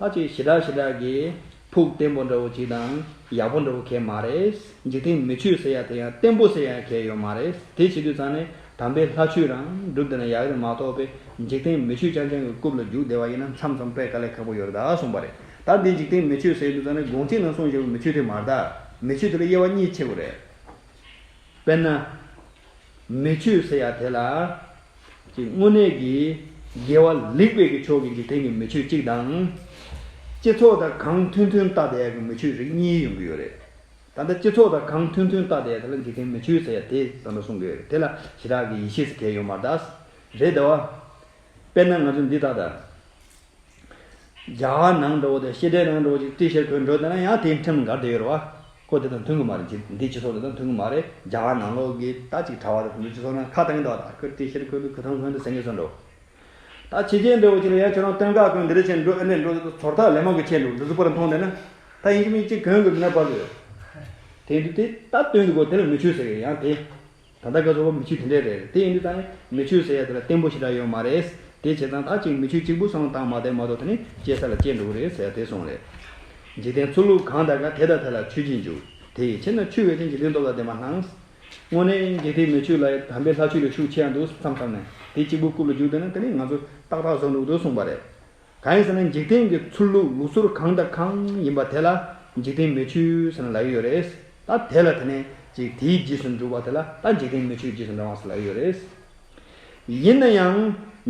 ད་ཅིག་ཞེ་དྲག་ཞེ་དྲག་གི་ཕུགས་བརྟན་པོ་འདྲ་བོ་ཅིག་དང་ཡག་པོ་འདྲ་བོ་གང་ཡང་མ་རེད། འཇིག་རྟེན་མི་ཆོས་ཟེར་ཡ་དེ་ཡང་བརྟན་པོ་ཟེར་ཡ་གང་ཡང་ཡོད་མ་རེད། དེ་བྱེད་དུས་ཙང་ནས་དམ་པའི་ལྷ་ཆོས་རང་སྒྲུབ་བསྡད་ན་ཡག་རེད་མ་གཏོགས་པའི་འཇིག་རྟེན་མི་ཆོས་རྐྱང་རྐྱང་གི་རྐུབ་ལ་རྒྱུག་བསྡད་པ་ཡིན་ན་མཚམས་མཚམས་དཔེ་དཀའ་ལས་ཁག་པོ་ཡོད་རེད་ད་གསུངས་པ་རེད། ད་འདི་འཇིག་རྟེན་མི་ཆོས་ཟེར་དུས་ཙང་ནས་དགོངས་གཅིག་ནང་གསུངས་བཞག་པའི་མི་ཆོས་དེ་མ་རེད་ད། མི་ཆོས་དེ་ལ་དབྱེ་བ་གཉིས་ཕྱེ་དགོས་རེད། དཔེར་ན། མི་ཆོས་ཟེར་ཡ་དེ་ལ། ཅིག་དངོས་གནས་ཀྱི་དགེ་བ་ལེགས་པའི་གི་ཕྱོགས་ཀྱི་འཇིག་རྟེན་གྱི་མི་ཆོས་གཅིག་དང་། སྤྱི་ཚོགས་དང་གང་མཐུན་མཐུན་བལྟ་བསྡད་ཡ་གི་མི་ཆོས་རིགས་གཉིས་ཡོང་གི་ཡོད་རེད། ད་ལྟ་སྤྱི་ཚོགས་དང་གང་མཐུན་མཐུན་བལྟ་བསྡད་ཡ་དེ་ལ་འཇིག་རྟེན་མི་ཆོས་ཟེར་ཡ་དེ་ཙམ་དུ་གསུང་གི་ཡོད་རེད། དེ་ལ་ཞེ་དྲག་གི་ཡིད་ཆེས་ཟེར་གང་ཡང་ཡོད་མ་རེད་ད། རེད་དེ་བ། དཔེར་ན་ང་ཚོ་འདི་ལྟ་ད། རྒྱ་གར་ནང་འདྲ་བོ་དང་ཤེས་ལྡན་ནང་འདྲ་བོ་ཅིག་ཏི་ཤར་གོན་འགྲོ་བསྡད་ན་ཡང་དེའི་ཁྲིམས་འགལ་བསྡད་ཡོད་རེད་བ། ཁོ་དེ་དང་མཐུན་གི་མ་རེད། འདི་འདི་སྤྱི་ཚོགས་དེ་དང་མཐུན་གི་མ་རེད། རྒྱ་གར་ནང་ལོགས་ཀྱི་ད་ཅིག་གྲྭ་བ་དང་དེ་ཚོ་སྤྱི་ཚོགས་ནང་ཁ་བཏང་གི་འདུག་ད་ཁོས་ཏི་ཤར་གོན་འདུག་གོས་ཐུང་གོན་འདུག་ཟེར་གི་སོང་འགྲོ། ད་ཕྱི་རྒྱལ་འདྲ་བོ་ཅིག་ལ་ཡང་ཁྱོད་རང་སྟོན་ཁ་གོན་འདི་འདྲ་བྱས་འགྲོ། ཨ་ནི་འགྲོ་ཚོར་ཐག་ལེ་མོ་གི་ཆད་འགྲོ། འདི་ཚོ་པར་མཐོང་བསྡད་ན་ད་ཡིན་གཅིག་མིན་གཅིག་གོན་དགོས་ན་པར་དགོས། དེ་འདུག་དེ་ད་སྟོན་དགོས། དེ་ལ་མི་ཆོས་ཟེར་གི་ཡང་དེ། ད་ལྟ་ག་ཚོད་པ་མི་ཆོས་དེ་འདྲས་རེད། དེ་ཡིན་དུས་ད་ནི་མི་ཆོས་ཟེར་ཡ་དེ་ལ་བརྟན་པོ་ཞེ་དྲག་ཡོད་མ་རེད། དེ་བྱས་ཙང་ད་ཅིག་མི་ཆོས་གཅིག་པུ་བསམ་བློ་བཏང་མ་བསྡད་མ་གཏོགས་དེ་ནི་སྐྱེ་ས་ལ་སྐྱེ་འགྲོ་གི་རེད་ཟེར་ཡ་དེ་གསུངས་རེད། འཇིག་རྟེན་ཚུལ་ལུགས་གང་དག་ག། དེ་དག་དེ་ལ་ཆོས་ཅན་འཇུག་དེ་ཡི་ཕྱིར་ན་ཆོས་བས་ཀྱང་འཇིག་རྟེན་སྟོབས་དང་ལྡན་པ་སྣང་། དངོས་གནས་འཇིག་རྟེན་མི་ཆོས་ལ་དམ་པའི་ལྷ་ཆོས་ལ་ཤུགས་ཆེ་ཡང་འདུག་བསམ་བསམ་ནས་དེ་གཅིག་པུ་རྐུབ་ལ་རྒྱུག་བསྡད་ན་དེ་ནི་ང་ཚོ་ཏག་ཏག་བཟོ་འགྲོ་གི་འདུག་གསུངས་པ་རེད། གང་ཡིན་ཟེར་ན་འཇིག་རྟེན་གྱི་ཚུལ་ལུགས་ལུགས་སྲོལ་གང་དང་གང་ཡིན་པ་དེ་ལ་འཇིག་རྟེན་མི་ཆོས་ཟེར་ནས་ལབ་ཀྱི་ཡོད་རེད། ད་དེ་ལ་དེ་ནས་ཅིག་དེའི་རྗེས་སུ་འཇུག་པ་དེ་ལ་ད་འཇིག་རྟེན་མི་ཆོས་རྗེས་སུ་འབྲང་བ་ཟེར་ལབ་ཀྱི་ཡོད་རེད། ཡིན་ན་ཡང་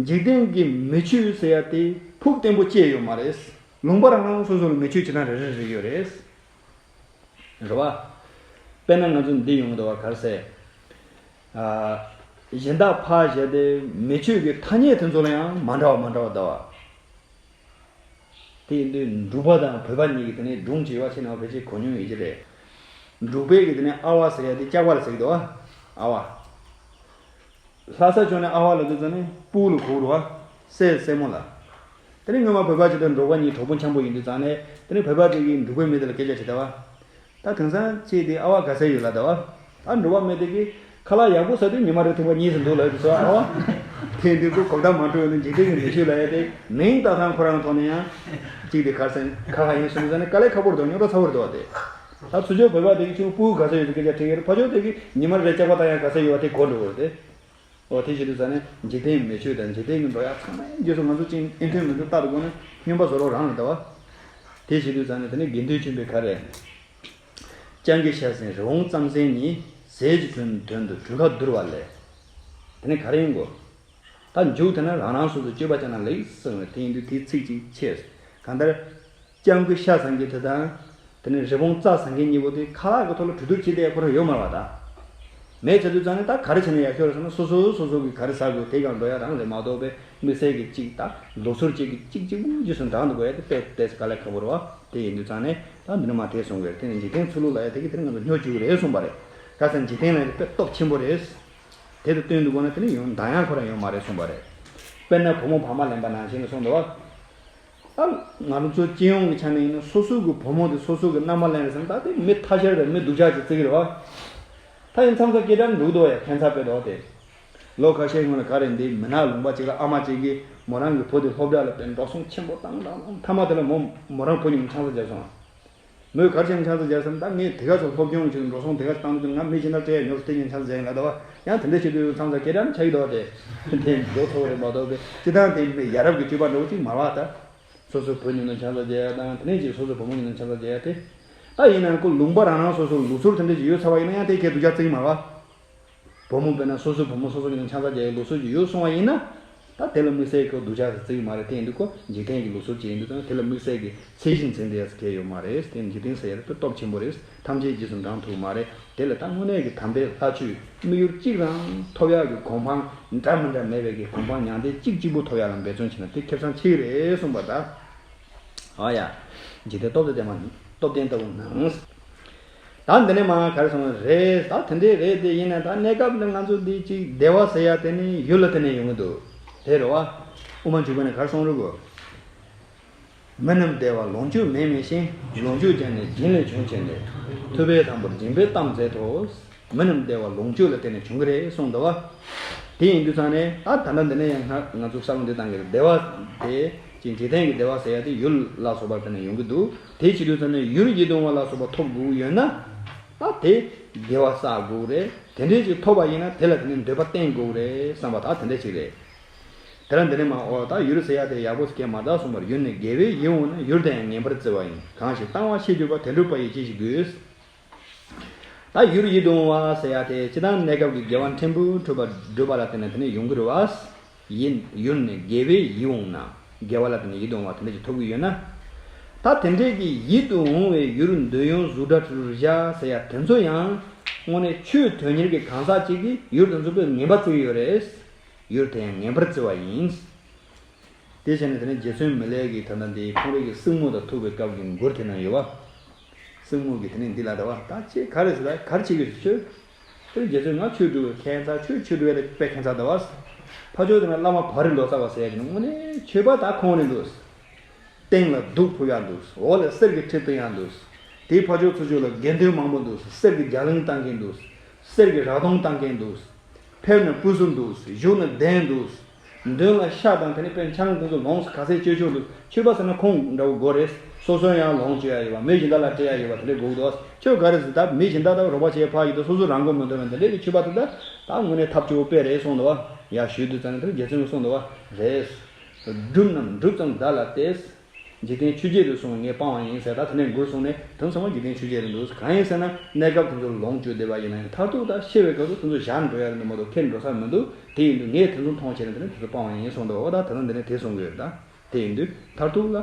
འཇིག་རྟེན་གྱི་མི་ཆོས་ཟེར་ཡ་དེ་ཕུགས་བརྟན་པོ་ཅི་ཡང་ཡོད་མ་རེད། ལུང་པ་རང་རང་སོ་སོ་ལ་མི་ཆོས་ཅི་ཐང་རེ་རེ་རེ་ཡོད་རེད། རེད་བ། དཔེར་ན་ང་ཚོ་འདི་ཡོང་གི་འདུག་བ། ག་རེ་ཟེར། ཨ། གཞན་དག་ཕར་བཞག་སྟེ་མི་ཆོས་ཀྱི་ཐ་སྙད་དེ་ཚོ་ལ་ཡང་མ་འདྲ་བ་མ་འདྲ་བ་གདའ་བ། དེ་ཡིན་དུས་འབྲུག་པ་དང་བོད་པ་གཉིས་ཀྱི་དེ་ནས་སྒྲུང་བྱེད་པ་ཕྱིན་ནའང་ཕལ་ཆེར་གོ་མྱོང་ཡོད་ཀྱི་རེད། འབྲུག་པའི་གི་དེ་ནས་ཨ་བ་ཟེར་ཡ་དེ་ལྕགས་པ་ལ་ཟེར་གི་འདུག་བ། ཨ་བ། ལྷ་ས་ཕྱོགས་ནས་ཨ་བ་ལབ་དུས་ཙང་ནས་སྤུ་གུ་ལ་གོ་གི་རེད་བ། སྲས་སྲས་མོ་ལ། དེ་ནས་སྔོན་མ་བོད་པ་ཅིག་དང་འབྲུག་པ་གཉིས་གྲོགས་པོ་འཆམ་པོ་ཡིན་དུས་ཙང་ནས་དེ་ནས་བོད་པ་དེ་གིས་འབྲུག་པའི་མི་དེ་ལ་སྐད་ཆ་དྲིས་ད་བ། ད་དེང་སང་ཁྱེད་དེ་ཨ་བ་ག་ས་ཡོད་ལབ་ད་བ། ད་འབྲུག་པ་མི་དེ་གིས་ཁ་ལག་ཡག་པོ་ཟ་དུས་ཉི་མ་རེ་ཐུག་པ་གཉིས་སུ་འདུག་ལབ་དུས་ཙང་ཨ་བ། དེ་འདི་ཚོ་གོ་བརྡ་མ་འཕྲོད་ནས་འཇིག་རྟེན་གྱི་མི་ཆོས་ལབ་ཡ་དེ་མིང་བཏགས་སྟངས་ཁོ་རང་ཐོག་ནས་ཡང་གཅིག་དེ་ག་ས་ག་ག་ཡིན་གསུངས་ཙང་ནས་དཀའ་ལས་ཁག་པོ་རེད་འདུག་རྙོག་དྲ་ཚ་པོ་རེད་འདུག་བ་དེ། ད་ཚུར་ཕྱོགས་བོད་པ་དེ་གིས་ཁྱོད་སྤུ་གུ་ག་ས་ཡོད་ཟེར་སྐད་ཆ་དྲིས་ཡོད་རེད། ཕར་ཕྱོགས་དེ་གིས་ཉི་མ་རེ་ལྕགས་པ་བཏང་ཡ་ག་ས་ཡོད་བ་དེ་གོ་འགྲོ་གི་རེད་དེ། འོ་དེ་བྱེད་དུས་ཙང་ནས་འཇིག་རྟེན་མི་ཆོས་དང་འཇིག་རྟེན་གྱི་འགྲོ་ཡ་ཚང་མའི་རྗེས་སུ་ང་ཚོ་ཅིག་ཨེ་མཐུན་མི་མཐུན་ལྟ་རུ་དགོས་ན་སྨྱོན་པ་བཟོ་རོགས་རང་རེད་ད་བ། དེ་བྱེད་དུས་ཙང་ནས་དེ་ནས་དགེ་འདུན་ཆོས་འཕེལ་ག་རེ། སྤྱང་ཀི་ཤ་ཟན་རི་བོང་ཙམ་ཟན་གཉིས། ཟས་ཀྱི་དོན་དོན་དུ་གྲུ་ཁ་བསྡུར་བ་ལས། དེ་ནས་ག་རེ་ཡིན་གོ། ད་མཇུག་དེ་ན་རང་རང་སོ་སོ་སྤྱོད་པ་ཅན་ལ་ལེགས་གསུངས་ནས་དེ་ཡིན་དུས་དེའི་ཚིག་ཅིག་ཆད། གང་ལྟར། སྤྱང་ཀི་ཤ་ཟ་མཁན་དེ་དང་། དེ་ནས་རི་བོང་རྩྭ་ཟ་མཁན་གཉིས་པོ་དེ་ཁ་ལག་གི་ཐོག་ལ་གྲོས་བསྡུར་བྱེད་བསྡད་ཁོ་རང་ཡོད་མ་རེད་བ་ད། མེད་བྱས་དུས་ཙང་ནས་ད་ག་རེ་བྱས་ན་ཡག་ཤོས་རེད་ཟེར་ན་སོ་སོ་སོ་སོ་གིས་ག་རེ་ཟ་དགོས་དེ་གང་འགྲོ་ཡ་རང་རེད་མ་གཏོགས་པའི་དམིགས་བསལ་གྱི་གཅིག་ད་ལུགས་སྲོལ་གཅིག་གི་གཅིག་གཅིག་པུ་རྗེས་སུ་འབྲང་འདུག་གོ་ཡ་དེ་དཔེ་ཏོག་ཙམ་དཀའ་ལས་ཁག་པོ་རེད་བ། དེ་ཡིན་དུས་ཙང་ནས་ད་འདི་ནས་མ་དེ་གསུང་གི་རེད། དེ་ནས་འཇིག་རྟེན་ཚུལ་ལུགས་ལབ་ཡ་དེ་གིས་དེ་ནས་ང་ཚོ་སྨྱོ་བཅུག་གི་རེད་གསུངས་པ་རེད། ག་ཟེར་ན་འཇིག་རྟེན་ལབ་ཡ་དེ་དཔེ་སྟོབས་ཆེན་པོ་རེད། དེ་དང་བསྟུན་དུ་དགོས་ན་དེ་ནི་ཡང་འདང་ཡང་ཁོ་རང་ཡོང་མ་རེད་གསུངས་པ་རེད། དཔེར་ན་བུ་མོ་ཕ་མ་ལེན་པ་ནང་བཞིན་ལ་གསུངས་འདུག་བ། ད་ང་རང་ཚོ་སྤྱི་ཡོངས་ཀྱི་ཆ་ནས་ཡིན་ན་སོ་སོ་གི་བུ་མོ་དེ་སོ་སོ་གི་མནའ་མ་ལེན་རེད་ཟེར་ན་ད་དེ་མི་ཐ་ཤལ་རེད། མི་སྡུག་ཅག་ཅིག་བརྩི་གི་རེད་བ། ད་ཡིན་མཚམས་མཚམས་སྐད་གྲགས་འགྲོ་གི་འདུག་བ་ཡ། ཁྱད་མཚར་དཔེ་འདུག་དེ། ལོ་ཁ་ཤས་སྔོན་ལ་ག་རེ་འདི་མི་ནག་ལུང་པ་ཅིག་ལ་ཨ་མ་ཅིག་གིས་མོ་རང་གི་བུ་དེ་སློབ་གྲྭ་ལ་དཔེ་འགྲོ་སོང་ཆེན་པོ་བཏང་བཏང་བཏང་མཐའ་མ་དེ་ལ་མོ་མོ་རང་བུ་གཉིས་ཆང་ས་བརྒྱབ་སོང་། མོས་ག་རེ་བྱས་ནས་ཆང་ས་བརྒྱབ་ཟེར་ན། ད་ངས་དེ་ག་ཚོད་སློབ་སྦྱོང་བྱས་འགྲོ་སོང་དེ་ག་བཏང་དུས་ང་མི་གཞན་དག་སྤྲད་ཡ་ཉོ་སྟེ་ངས་ཆང་ས་བརྒྱབ་ཡིན་ལ། ད་བ་ཡང་དེ་འདྲ་བྱེད་དུས་མཚམས་མཚམས་སྐད་གྲགས་ཆགས་ཀྱི་འདུག་བ། དེ་དེ་འགྲོ་ཐུབ་རེད་མ་གཏོགས་པའི་སྤྱི་བཏང་དེ་མི་ཡ་རབས་ཀྱི་སྤྱོད་པ་འདྲ་བོ་ཅིག་མ་རེད་བ། ད་སོ་སོའི་བུ་ཉིད་ནས་ཆང་ས་བརྒྱབ་ཡ་དང་དེ་ནས་ཅིག་སོ་སོའི་བུ་མོ་ཉིད་ནས་ཆང་ས་བརྒྱབ་ཡ་དེ། ད་ཡིན་ན་ཁོ་ལུང་པ་རང་རང་སོ་སོར་ལུགས་སྲོལ་དེ་འདྲ་ཅིག་ཡོད་ཚར་བ་ཡིན་ན་ཡང་དེ་ཁྱེད་སྡུག་ཅག་བརྩི་གི་མ་རེད་བ། བུ་མོ་དཔེར་ན་སོ་སོའི་བུ་མོ་སོ་སོ་གི་ནང་ཆང་ས་རྒྱག་ཡའི་ལུགས་སྲོལ་ཅིག་ཡོད་སོང་བ་ཡིན་ན། ད་དེ་ལ་དམིགས་བསལ་གྱི་སྡུག་ཅག་ཟེར་བརྩི་གི་མ་རེད། དེ་ཡིན་དུས་ཁོ་འཇིག་རྟེན་གྱི་ལུགས་སྲོལ་ཅིག་ཡིན་དུས་ཙང་དེ་ལ་དམིགས་བསལ་གྱི་ཚད་གཞི་འཛིན་བསྡད་ཡ་ཟེར་གྱི་ཡོད་མ་རེད། དེ་འཇིག་རྟེན་ཟེར་ཡ་དེ་དཔེ་སྟོབས་ཆེན་པོ་རེད། ཐམས་ཅད་རྗེས་སུ་འབྲང་ཐུབ་ཀྱི་མ་རེད། དེ་ལ་ད་དངོས་གནས་ཀྱི་དམ་པའི་ལྷ་ཆོས་དམིགས་ཡུལ་གཅིག་རང་ཐོབ་ཡག་གི་གོ་འཕང་འདྲ་མི་འདྲ་མེད་པའི་གི་གོ་འཕང་མྱང་འདས་གཅིག་གཅིག་པུ་ཐོབ་ཡག་ལ་འབད་བརྩོན་བྱས་ན་དེ་ཁེ་བཟང་ཆེ་གི་རེད་གསུངས་པ་ད། ཨ་ཡ། འཇིག་རྟེན་སྟོབས་དང་ལྡན་པ། སྟོབས་ལྡན་ལྟ་བུ་ནང་། ད་འདི་ནས་མར་ག་རེ་གསུངས་རེད། ད་དེ་འདྲས་རེད། དེ་ཡིན་ན་ད་གནས་སྐབས་འདི་ང་ཚོ་འདི་ཅིག་བདེ་བ་ཟེར་ཡ་དེ་ནི་ཡུལ་ལ་བརྟེན་ནས་ཡོང་གི་འདུག་དེ་རེད་བ། དབུ་མ་འཇུག་པ་ནས་ག་རེ་གསུངས་རེད་གོ། མི་རྣམས་བདེ་བ་ལོངས་སྤྱོད་མེད་མིན་ཞིང་། ལོངས་སྤྱོད་ཀྱང་ནི་སྦྱིན་ལས་བྱུང་བྱས་ནས། ཐུབ་པས་དང་པོར་སྦྱིན་པའི་གཏམ་མཛད་དོ། མི་རྣམས་བདེ་བ་ལོངས་སྤྱོད་ལ་བརྟེན་ནས་བྱུང་གི་རེད་གསུངས་འདུག་བ། དེ་ཡིན་དུས་ཙང་ནས་ད་ད་ལྟ་འདི་ནས་ཡང་ང་ང་ཚོ་བསམ་བློ་འདི་བཏང་གི་རེད། བདེ་བ་དེ་ཅིག་འཇིག་རྟེན་གྱི་བདེ་བ་ཟེར་ཡ་དེ་ཡུལ་ལ་སོགས་པ་དེ་ནས་ཡོང་གི་འདུག་དེ་བྱེད་དུས་ཙང་ནས་ཡུལ་ཡིད་དུ་འོང་བ་ལ་སོགས་པ་ཐོབ་དགོས་ཡོད་ན། ད་དེ་དགེ་བ་བསགས་དགོས་རེད། དེ་འདྲས་ཅིག་ཐོབ་པ་ཡིན་ན་དེ་ལ་དེ་ནས་འདོད་པ་བརྟན་དགོས་རེད་བསམ་པ་ད་དེ་འདྲས་ཅིག་རེད། དེ་ལ་འདི་ནས་མ་འོ་ད་ཡུལ་ཟེར་ཡ་དེ་ཡག་པོ་ཟེར་མཁན་མ་རེད་གསུངས་པར། ཡུལ་ནི་དགེ་བའི་ཡིད་འོང་ན། ཡུལ་དེ་ཡང་ངེས་པར་བརྩི་བ་ཡིན། གང་ཞིག་བཏང་བ་ཤེས་གྱུར་པ། དེ་འགྲུབ་པ་ཡིས་ཅི་ཞིག་དགོས། ད་ཡུལ་ཡིད་དུ་འོང་བ་ཟེར་ཡ་དེ་སྤྱིར་བཏང་གནས་སྐབས་ཀྱི་དགེ་བ་ཕྲན་བུ་འགྲུབ་པ་འགྲུབ་པ་ལ་བརྟེན་ནས་དེ་ནས་ཡོང་གི་རེད་བ། ཡིན། ཡུལ་ནི་དགེ་བའི་ཡིད་འོང་ན། དགེ་བ་ལ་བརྟེན་ནས་ཡིད་དུ་འོང་བ་དེ་འདྲ་ཅིག་ཐོབ་ཀྱི་ཡོད་ན། ད་དེ་འདྲས་ཀྱི་ཡིད་དུ་འོང་བའི་ཡུལ་འདོད་ཡོན་གཟུགས་སྒྲ་དྲི་རོ་རེག་བྱ་ཟེར་ཡ་དེ་ཚོ་ཡང་དངོས་གནས་ཆོས་དོན་གཉེར་གྱི་གང་ཟག་ཅིག་གིས་ཡུལ་དེ་ཚོ་དཔེ་ངན་པ་བརྩི་གི་ཡོད་རེད། ཡུལ་དེ་ཡང་ངན་པར་བརྩི་བ་ཡིན། དེ་བྱས་ནས་དེ་ནས་རྗེ་བཙུན་མི་ལས་ཀྱིས་ད་ལྟ་འདི་ཁོང་རང་གི་སྲིང་མོ་དང་ཐུག་པའི་སྐབས་ཀྱི་མགུར་དེ་ན་ཡོད་བ། སྲིང་མོ་གིས་དེ་ནས་འདི་ལ་ད་བ་ད་ཅེས་ག་རེ་ཟེར་ད་ག་རེ་བྱེད་ཀྱི་ཡོད་ཟེར་ཆོས། དེ་རྗེ་བཙུན་ང་ཆོས་སྒྲུབ་པའི་ཁྱད་མཚར། ཆོས་ཆོས་སྒྲུབ་པའི་དཔེ་ཁྱད་མཚར་ད་བ། ཕ་ཆོས་དེ་ན་བླ་མ་བ་རི་ལོ་ཙཱ་བ་ཟེར་ཡ་དེ་ནི་དངོས་གནས་ཆོས་པ་ད་ཁོང་རེད་འདུག་སྟེང་ལ་གདུགས་ཕུབ་ཡག་འདུག་འོག་ལ་གསེར་གྱི་ཁྲི་སྟོན་ཡག་འདུག་དེའི་ཕ་ཕྱོགས་ཚུར་ཕྱོགས་ལ་དགེ་འདུན་མང་པོ་འདུག་གསེར་གྱི་རྒྱ་གླིང་བཏང་མཁན་འདུག་གསེར་གྱི་ར་དོང་བཏང་མཁན་འདུག་ཕེབས་ན་སྤུས་གཟུགས་འདུག་བཞུགས་ན་གདན་འདུག་མདུན་ལ་ཤ་དང་དེ་ནས་དཔེ་ཆང་དེ་ཚོ་ལོངས་སུ་ག་ཚད་སྤྱོད་ཆོག་འདུག་ཆོས་པ་ཟེར་ན་ཁོང་འདྲ་བོ་དགོས་རེད། སོ་སོ་ཡང་ལོངས་སྤྱོད་ཡག་ཡོད་པ། མི་གཞན་དག་ལ་སྤྲད་ཡག་ཡོད་པ་དེ་འདྲས་དགོས་འདུག་ཁྱོད་ག་རེ་ཟེར་ད་མི་གཞན་དག་དང་རོགས་པ་བྱས་ཕར་ཡོད་དུས་སོ་སོ་རང་མགོ་མི་ཐོན་པ་འདི་འདྲས་ཀྱི་ཆོས་པ་དེ་ད་ད་དངོས་གནས་ཐབས་སྐྱོ་བོ་དཔེ་རེད་གསུངས་འདུག་བ། ཡ་ཞུས་དུས་ཙང་ནས་དེ་རྗེ་བཙུན་གྱིས་གསུངས་འདུག་བ། རེད། སྒྲུབ་རྣམས་སྒྲུབ་ཙམ་བདག་ལ་སྟེར། འཇིག་རྟེན་ཆོས་བརྒྱད་དུ་སོང་བས་ངས་སྤང་བ་ཡིན་ཟེར། ད་དེ་ནས་མགུར་གསུངས་ནས་དོན་ཚང་མ་འཇིག་རྟེན་ཆོས་བརྒྱད་རེད་འདུག་གང་ཡིན་ཟེར་ན་གནས་སྐབས་དེ་ཚོར་ལོངས་སྤྱོད་བསྡད་པ་ཡིན་ན་ཡང་མཐར་ཐུག་ད་ཤི་བའི་སྐབས་སུ་དེ་ཚོ་བཞག་འགྲོ་ཡ་རེད་འདུག་མ་གཏོགས་ཁྱེར་འགྲོ་ས་མི་འདུག་དེ་ཡིན་དུས་ངས་དེ་ཚོ་མཐོང་བྱས་ནས་དེ་ནས་དེ་ཚོ་སྤང་བ་ཡིན་གསུངས་འདུག་འོ་ད་དེ་ཚོ་འདི་ནས་དེ་གསུང་གི་ཡོད་རེད་ད། དེ་ཡིན་དུས་མཐར་ཐུག་ལ་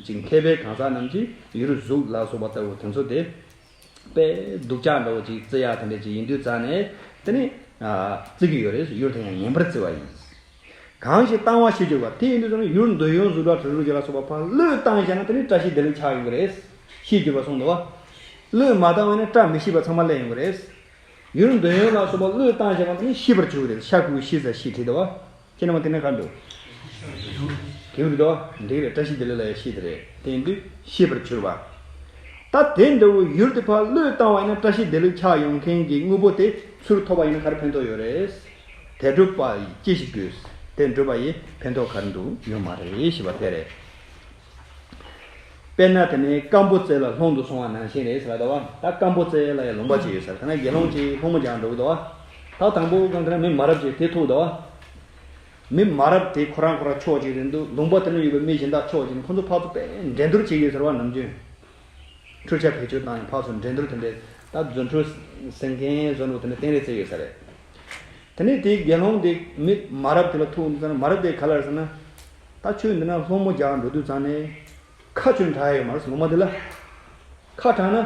ཅིག་མཁས་པའི་གང་ཟག་རྣམས་ཀྱིས་ཡུལ་གཟུགས་ལ་སོགས་པ་ལྟ་བུ་དེ་ཚོ་དེ་དཔེ་སྡུག་ཅག་འདྲ་བོ་ཅིག་བརྩི་ཡ་དེ་འདྲ་ཅིག་ཡིན་དུས་ཙང་ནས་དེ་ནས་བརྩི་གི་ཡོད་རེད། ཡུལ་དེ་ཡང་ངན་པར་བརྩི་བ་ཡིན། གང་ཞིག་བཏང་བ་ཤེས་གྱུར་པ། དེ་ཡིན་དུས་ཙང་ནས་ཡུལ་འདོད་ཡོན་གཟུགས་སྒྲ་དྲི་རོ་རེག་བྱ་ལ་སོགས་པ་ཕར་བློས་བཏང་བཞག་ན་དེ་ནི་བཀྲ་ཤིས་བདེ་ལེགས་ཆགས་ཡོང་གི་རེད། ཤེས་གྱུར་པ་གསུངས་འདུག་བ། བློས་མ་བཏང་བ་ཡིན་ན་བཀྲ་མི་ཤིས་པ་ཚང་མ་སླེབས་ཡོང་གི་རེད། ཡུལ་འདོད་ཡོན་ལ་སོགས་པ་བློས་བཏང་བཞག་པ་དེ་ནི་ཤེས་པར་གྱུར་གི་རེད། ཤ་ཁུ་ཤེས་ས་ཤེས་བྲིས་འདུག་བ། ཁྱེད་རྣམ་པ་དེ་ནས་ག་འདུག་དེ་འདུག་བ། འགྲིག་རེད། བཀྲ་ཤིས་བདེ་ལེགས་ལ་ཡང་ཤེས་དེ་རེད། དེ་ཡིན་དུས་ཤེས་པར་གྱུར་པ། ད་དེ་འདྲ་བོ་ཡུལ་དེ་ཕར་བློས་བཏང་བ་ཡིན་ན་བཀྲ་ཤིས་བདེ་ལེགས་ཆགས་ཡོང་མཁན་གྱི་དངོས་པོ་དེ་ཚུར་ཐོབ་པ་ཡིན་ན་ག་རེ་ཕན་ཐོགས་ཡོད་རེད། དེ་འགྲུབ་པ་ཡིས་ཅི་ཞིག་དགོས། དེ་འགྲུབ་པ་ཡིས་ཕན་ཐོགས་ག་རེ་འདུག་ཡོད་མ་རེད་ཞེས་པ་དེ་རེད། དཔེར་ན་དེ་ནི་སྐམ་པོ་རྩེ་ལ་ལྷུང་དུ་སོང་བ་ནང་བཞིན་རེད་ཟེར་བ་ད་བ། ད་སྐམ་པོ་རྩེ་ལ་ཡང་ལུང་པ་ཅིག་ཡོད་ཟེར། ད་ནི་དགེ་སློང་ཅིག་ལྷུང་མོ་རྒྱག་འགྲོ་གི་འདུག་བ། ད་དང་པོ་གང་དེ་ན་མི་མ་རབས་ཅིག་དེ་ཐུག་འདུག་བ། མི་མ་རབས་དེ་ཁོ་རང་ཁོ་རང་ཕྱོགས་ཅིག་རེད་འདུག་ལུང་པ་དེ་ན་ཡོད་པའི་མི་གཞན་དག་ཕྱོགས་ཅིག་ནས་ཁོ་ཚོ་ཕར་ཚུར་དཔེ་འགྲན་བསྡུར་བྱེད་ཀྱི་ཡོད་ཟེར་བ་ནམ་རྒྱུན། འཕྲུལ་ཆས་བེད་སྤྱོད་བཏང་ཡང་ཕར་ཚུར་འགྲན་བསྡུར་དེ་འདྲའི་ད་རྫུ་འཕྲུལ་ཟེར་མཁན་བཟོ་འདྲ་དེ་འདྲ་སྟེང་རེ་བརྩེགས་ཡོད་ས་རེད། དེ་ནས་དེའི་དགེ་སློང་དེ་མི་མ་རབས་དེ་ལ་ཐུག་འདུག་ཟེར་ན་མ་རབས་དེ་ག་ལ་རེད་ཟེར་ན། ད་ཁྱོད་འདི་ན་ལྷུང་མོ་རྒྱག་འགྲོ་དུས་ཙང་ནས་ཁ་ཁྱོད་དྲག་ཡོད་མ་རེད་ཟེར། ལུང་པ་འདི་ལ་ཁ་དྲག་ན་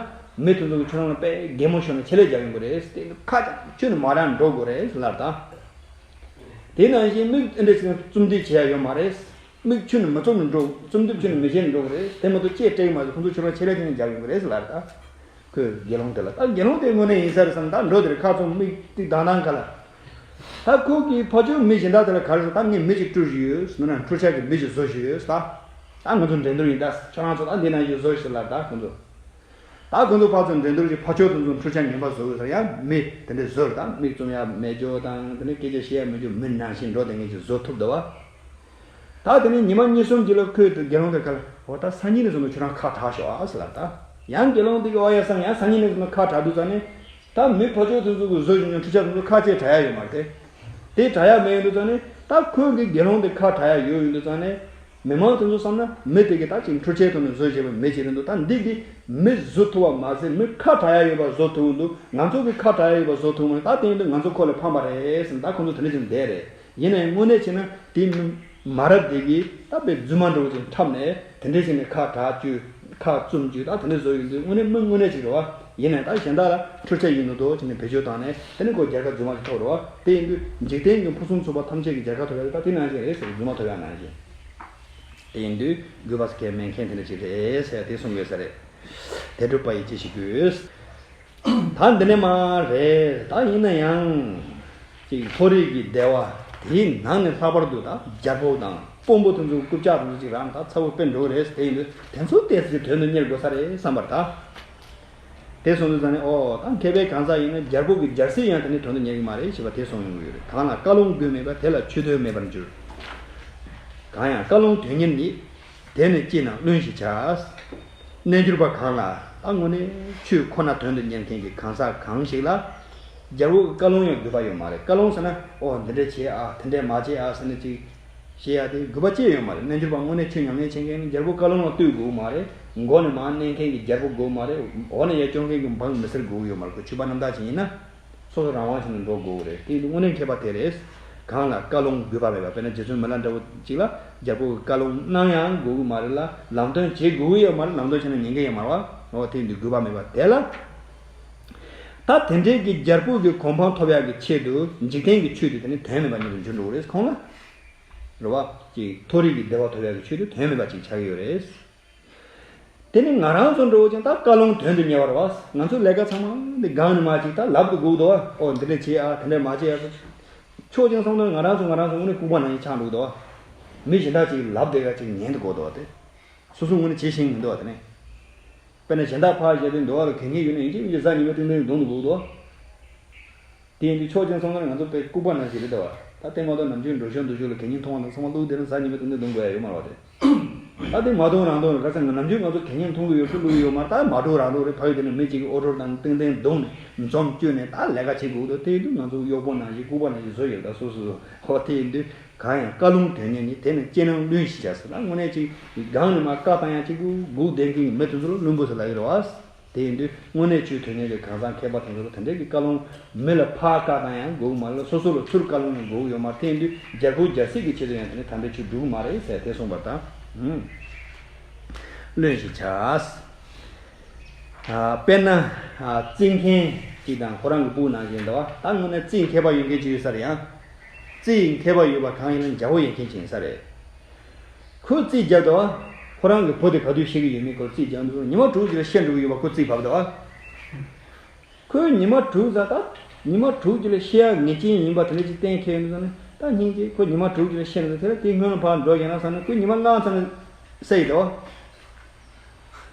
མི་དེ་ཚོ་གི་ཁྱོད་རང་ལ་དཔེ་གད་མོ་ཤོར་ནས་ཆེད་ལས་རྒྱག་ཡོང་གི་རེད་ཟེར། དེ་ཁ་ཁྱོད་ནི་མ་རང་འགྲོ་དགོས་རེད་ཟེར་ལར་ད། དེ་ནང་བཞིན་མི་འདི་འདྲ་ཞིག་རྩོམ་སྒྲིག་བྱེད་ཡ་ཡོད་མ་རེད། མིག་ཆུ་ནི་མི་བཙུམ་ནས་འགྲོ། བཙུམ་དུས་ཆུ་ནི་མི་བཞེས་ནས་འགྲོ་གི་རེད། དེ་མ་གཏོགས་ལྕེ་སྤྲད་ཀྱི་མ་རེད། ཁོང་ཚོ་ཁྱོད་རང་ཆེད་ལས་དེ་ནས་རྒྱག་ཡོང་གི་རེད་ཟེར་ལབ་རེད་ད། ཁོས་དགེ་སློང་དེ་ལ། ད་དགེ་སློང་དེ་དངོས་གནས་ཡིན་ས་རེད་བསམ། ད་འགྲོ་དེ་རེད། ཁ་བཙུམ་མིག་ཏིག་དང་དང་ཁ་ལ། ད་ཁོ་གི་ཕ་ཆོས་མི་གཞན་དག་དེ་ལ་ག་རེ་ཟེར། ད་ངས་མི་ཅིག་བཀྲུས་ཡོད་ཟེར་ན། འཕྲུལ་ཆས་ཀྱི་མི་ཅིག་བཟོ་ཞིག་ཡོད་ཟེར། ད་ད་ང་ཚོ་འགྲན་བསྡུར་ཡིན། ད་ཁྱོད་རང་ཚོ་ད་འདི་ན་ཡོད་བཟོ་ཞིག་ལ། ད་ཁོ་ཚོ་ད་ཁོ་ཚོ་ཕར་ཚུར་འགྲན་བསྡུར་གྱི་ཕ་ཆོས་དེ་ཚོ་འཕྲུལ་ཆས་ངན་པ་བཟོ་དགོས་ཟེར། ཡང་མི་དེ་འདྲས་བཟོ་རེད། ད་མིག་བཙུམ་ཡ་མེད་ཅོ་དང་། དེ་ནས་སྐད་ཆ་བཤད་ཡ་མེད་ཅོ། མི་ནང་བཞིན་འགྲོ་དེ་ངས་ཅིག་བཟོ་ཐུབ་འདུག་བ། ད་དེ་ནས་ཉི་མ་གཉིས་གསུམ་རྗེས་ལ་ཁོས་དེ་དགེ་སློང་དེ་ག་ལ། འོ་ད་སང་ཉིན་ནས་བཟུང་ནས་ཁྱོད་རང་ཁ་གྲག་ཤོག་ཨ་ཟེར་ལ། ད་ཡང་དགེ་སློང་དེ་གི་ཨོ་ཡ་སང་ཡང་སང་ཉིན་ནས་བཟུང་ནས་ཁ་གྲག་དུས་ཙང་ནས། ད་མི་ཕ་ཆོས་དེ་ཚོ་གི་བཟོ་བཞིན་ཡང་འཕྲུལ་ཆས་དེ་ཚོ་ཁ་ཆེ་དྲག་ཡ་ཡོད་མ་རེད་དེ། དེ་དྲག་ཡ་མེད་ཡོང་དུས་ཙང་ནས། ད་ཁོས་གི་དགེ་སློང་དེ་ཁ་གྲག་ཡ་ཡོད་ཡོང་དུས་ཙང་ནས། མི་མང་དེ་ཚོ་བསམ་ན་མི་དེ་གི་ད་ཅིག་འཕྲུལ་ཆས་ཐོག་ནས་བཟོས་བྱས་པའི་མི་ཅིག་རེད་འདུག་ད་འདི་གི་མི་བཟོ་ཐུབ་པ་མ་ཟད་མི་ཁ་གྲག་ཡ་ཡོད་པ་བཟོ་ཐུབ་འདུག་ང་ཚོ་གི་ཁ་གྲག་ཡ་ཡོད་པ་བཟོ་ཐུབ་མ་རེད། ད་དེ་ཡིན་དུས་ང་ཚོ་ཁོ་ལས་ཕམ་པ་རེད་ཟེར་ནས་ད་ཁོ་ཚོ་དེ་འདྲ་བྱས་ནས་བསྡད་རེད། ཡིན་ནའི་དངོས་གནས་བྱས་ན་དེ་མི་མ་རབས་དེ་གིས་ད་དཔེ་རྫུན་མ་འདྲ་བོ་ཅིག་འཁྲབ་ནས་དེ་འདྲ་བྱས་ནས་ཁ་གྲག་བཅུག་ཁ་བཙུམ་བཅུག་ད་དེ་འདྲ་བཟོ་ཡོང་དུས་དངོས་གནས་མི་དངོས་གནས་ཅིག་རེད་བ། ཡིན་ནའི་ད་གཞན་དག་ལ་འཕྲུལ་ཆས་ཡིན་ནོ་འདུག་བྱས་ནས་བེད་སྤྱོད་བཏང་ནས་དེ་ནས་ཁོ་རྒྱལ་ཁ་རྫུན་མ་ཅིག་ཐོབ་རེད་བ། དེ་ཡིན་དུས་འཇིག་རྟེན་གྱི་ཕུན་སུམ་ཚོགས་པ་ཐམས་ཅད་ཀྱི་རྒྱལ་ཁ་ཐོབ་ཡ་ད་དེ་ནང་བཞིན་རེད་ཟེར། རྫུན་མ་ཐོབ་ཡ་ནང་བཞིན། དེ་ཡིན་དུས་གུས་པ་ཟེར་མཁན་མེད་མཁན་དེ་འདྲ་ཅིག་རེད་ཟེར་ཡ་དེ་གསུང་དགོས་ས་རེད། དེ་སྒྲུབ་པ་ཡིས་ཅི་ཞིག་དགོས། ད་འདི་ནས་མ་རེད། ད་ཡིན་ན་ཡང་ཅིག་མཐོ་རིས་ཀྱི་བདེ་བ་དེའི་ནང་ནས་ལྷག་པར་དུ་ད་རྒྱལ་པོ་དང་དཔོན་པོ་དེ་ཚོ་རྐུབ་ཀྱག་དེ་ཚོ་ཅིག་རང་ད་ཚ་བོ་དཔེ་འགྲོ་རེད། དེ་ཡིན་དུས་དེ་ཚོ་ཏོག་ཙམ་དོན་དུ་གཉེར་དགོས་ས་རེད་བསམ་པར་ད། དེ་སོང་དུས་ཙང་ནས་ཨོ་ད་མཁས་པའི་གང་ཟག་ཡིན་ན་རྒྱལ་པོ་གི་རྒྱལ་སྲིད་ཡང་དེ་ནས་དོན་དུ་གཉེར་གྱི་མ་རེད་ཞེས་པ་དེ་གསུངས་ཡོང་གི་ཡོད་རེད། གང་ལ་བཀའ་ལུང་དགོས་མེད་པ། དེ་ལ་ཆོས་དོན་མེད་པར་འགྱུར། གང་ཡང་བཀའ་ལུང་དོན་གཉེར་ཉིད། དེ་ནི་ཅི་རྣམས་བླུན་ཞེས་བྱ། རྣལ་འབྱོར་པ་གང་ལ་ད་དངོས་གནས་ཆོས་ཁོ་ན་དོན་དུ་གཉེར་མཁན་གྱི་གང་ཟག་གང་ཞིག་ལ་རྒྱལ་པོ་གི་བཀའ་ལུང་ཡང་དགོས་པ་ཡོད་མ་རེད། བཀའ་ལུང་ཟེར་ན་ཨོ་འདི་འདྲ་བྱེད་ཨ་དེ་འདྲ་མ་བྱེད་ཨ་ཟེར་ནས་ཅིག་བཤད་ཡ་དེ་དགོས་པ་ཅི་ཡང་ཡོད་མ་རེད། རྣལ་འབྱོར་པ་དངོས་གནས་ཆོས་ཉམས་ལེན་བྱེད་མཁན་ནི་རྒྱལ་པོ་བཀའ་ལུང་ལ་ལྟོས་དགོས་མ་རེད། མགོ་ནས་མར་མནན་མཁན་གྱི་རྒྱལ་པོ་དགོས་མ་རེད། འོག་ནས་ཡར་སྐྱོར་མཁན་གྱི་འབངས་མི་སེར་དགོས་ཀྱི་ཡོད་མ་རེད། ཁོ་ཆོས་པ་རྣམ་དག་ཅིག་ཡིན་ན་སོ་སོ་རང་དབང་ཞིག་ནས་འགྲོ་དགོས་རེད། དེ་ཡིན་དུས་དངོས་གནས་མཁས་པ་དེ་རེད། གང་ལ་བཀའ་ལུང་དགོས་པ་མེད་པ། དཔེར་ན་རྗེ་བཙུན་མི་ལ་འདྲ་བོ་ཅིག་ལ་རྒྱལ་པོ་གི་བཀའ་ལུང་གནང་ཡང་དགོས་ཀྱི་མ་རེད་ལ། ལམ་སྟོན་བྱེད་དགོས་ཀྱི་ཡོད་མ་རེད། ལམ་སྟོན་བྱས་ན་ཉན་གྱི་ཡོད་མ་རེད་བ། འོ་དེ་ཡིན་དུས་དགོས་པ་མེད་པ་དེ་ལ། ད་དེ་འདྲའི་གི་རྒྱལ་པོ་གི་གོ་འཕང་ཐོབ་ཡག་གི་ཆེད་དུ་འཇིག་རྟེན་གྱི་ཆོས་དེ་དེ་ནི་དོན་མེད་པ་ཉིད་དུ་འགྱུར་འགྲོ་གི་རེད། ཁོང་ལ། རེད་བ། ཅིག་མཐོ་རིས་ཀྱི་བདེ་བ་ཐོབ་ཡག་གི་ཆེད་དུ་དོན་མེད་པ་ཅིག་ཆགས་ཀྱི་ཡོད་རེད། དེ་ནི་ང་རང་ཚོ་འགྲོ་བ་ཅན་ད་བཀའ་ལུང་དོན་དུ་གཉེར་བ་རེད་བ། ང་ཚོ་ལས་ཀ་ཚང་མ་འདི་སྒང་ནས་མ་ཅིག་ད་ལབ་ཏུ་སྒུག་འདུག་བ། ཨོ་འདི་འདྲ་བྱེད་ཨ་དེ་འདྲ་མ་བྱེད་ཨ་ཟེར། ཕྱོགས་གཅིག་སོང་ན་ང་རང་ཚོ་ང་རང་ཚོ་དངོས་གནས་ལྐུགས་པ་ནང་བཞིན་ཆགས་འགྲོ་འདུག་བ། མི་གཞན་དག་ཅིག་ལབ་བསྡད་ཡ་ཅིག་ཉན་དུ་གོ་འདུག་བ། དེ་སོ་སོ་དངོས་གནས་བྱེད་ཤེས་མི་འདུག་བ། དེ་ནས་དཔེར་ན་གཞན་དག་ཕར་བཞག་དུས་འདུག་བ་ལ་གད་སྙིགས་ཡོད་ན་ཡིན་གཅིག་མིན་གཅིག་གཟའ་ཉི་མའི་སྟེང་དུ་བརྡུང་དུ་འདུག་འདུག་བ། དེ་ཡིན་དུས་ཕྱོགས་གཅིག་སོང་ན་ང་ཚོ་དཔེ་ལྐུགས་པ་ནང་བཞིན་རེད་འདུག་བ། ད་དེ་མ་གཏོགས་ནམ་རྒྱུན་འགྲོ་ཞོར་འདུག་ཞོར་ལ་གད་སྙིགས་མཐོང་བ་དང་ཚང་མ་བླུགས་བསྡད་ན་གཟའ་ཉི་མའི་སྟེང་དུ་བརྡུང་དགོས་ཡ་ཡོད་མ་རེད་བ། དེ་ད་དེ་མ་བརྡུང་རང་བརྡུང་རེད། ག་ཚོད་ནམ་རྒྱུན་ང་ཚོ་གད་སྙིགས་མཐོང་གི་ཡོད་ཚུལ་བླུགས་ཡོད་མ་རེད། ད་མ་འགྲོ་རང་འགྲོ་རེད། ཕ་ཡུལ་དེ་ནས་མི་གཅིག་གིས་ཨོ་ཊོ་དང་ཏན་ཏན་བརྡུངས་ནས་འཛོམས་བསྐྱོན་ནས་ད་ལས་ཀ་བྱེད་དགོས་འདུག་དེ་ཡིན་དུས་ང་ཚོ་གཡོག་པོ་ནང་བཞིན་ལྐུགས་པ་ནང་བཞིན་བཟོ་ཡོད། ད་སོ་སོ་སོ་ཧོ་དེ་ཡིན་དུས་གང་ཡང་བཀའ་ལུང་དོན་གཉེར་ཉིད། དེ་ནི་ཅི་རྣམས་བླུན་ཞེས་བྱ་ཟེར་ན། དངོས་གནས་ཅིག་སྒང་ནས་མར་བཀའ་བཏང་ཡ་གཅིག་པུ་སྒུག་བསྡད་མཁན་གྱི་མི་དེ་ཚོ་ལ་བླུན་པོ་ཟེར་ལབ་ཀྱི་རེད་བ། དེ་ཡིན་དུས་དངོས་གནས་ཆོས་དོན་གཉེར་གྱི་གང་ཟག་མཁས་པ་དེ་ཚོ་ལ་དེ་འདྲའི་གི་བཀའ་ལུང་མི་ལ་ཕར་བཀའ་བཏང་ཡང་དགོས་ཀྱི་མ་རེད། སོ་སོ་ལ་ཚུར་བཀའ་ལུང་ཡང་དགོས་ཀྱི་ཡོད་མ་རེད། དེ་ཡིན་དུས་རྒྱལ་པོ་རྒྱལ་སྲིད་ཀྱི་ཆེད་དུ་ཡང་དེ་ནི་དམ་པའི་ཆོས་སྒྲུབ་ཀྱི་མ་རེད་ཟེར་དེ་གསུངས་པར་ཐལ། ཧུམ། བླུན་ཞེས་བྱ། ཨ། དཔེར་ན། ཨ། རྩིས་མཁན་གཅིག་དང་ཁོ་རང་གི་སྤུ་གུ་ནང་བཞིན་འདུག་བ། ད་དངོས་གནས་རྩིས་མཁས་པ་ཡོད་མཁན་གཅིག་ཡོད་ས་རེད་ཡང་། རྩིས་མཁས་པ་ཡོད་པ་གང་ཡིན་ན་འཇའ་པོ་ཡོད་མཁན་གཅིག་ཡིན་ས་རེད། ཁོས་རྩིས་རྒྱབ་འདུག་བ། ཁོ་རང་གི་བུ་དེ་ག་དུས་ཤེས་ཀྱི་ཡོད་མེད་ཁོས་རྩིས་རྒྱབ་འདུག་ཉི་མ་དྲུག་ཅིག་ལ་ཤེས་འགྲོ་གི་ཡོད་པ་ཁོས་རྩིས་བབས་འདུག་བ། ཁོས་ཉི་མ་དྲུག་ཙམ་ད། ཉི་མ་དྲུག་ཅིག་ལ་ཤེས་ཡག་ངེས་ཅན་ཡིན་པ་དེ་འདྲ་ཅིག་གཏན་འཁེལ་ཡོང་དུས་ཙམ་ནས་ད་སྙིང་རྗེ། ཁོ་ཉི་མ་དྲུག་ཅིག་ལ་ཤེས་ན་དེ་ལ་དེ་སྔོན་ལ་ཕར་འགྲོ་བཞག་ན་བསམ་ནས་ཁོས་ཉི་མ་ལྔ་ཙམ་ནས་བསད་ཡོད་དོ།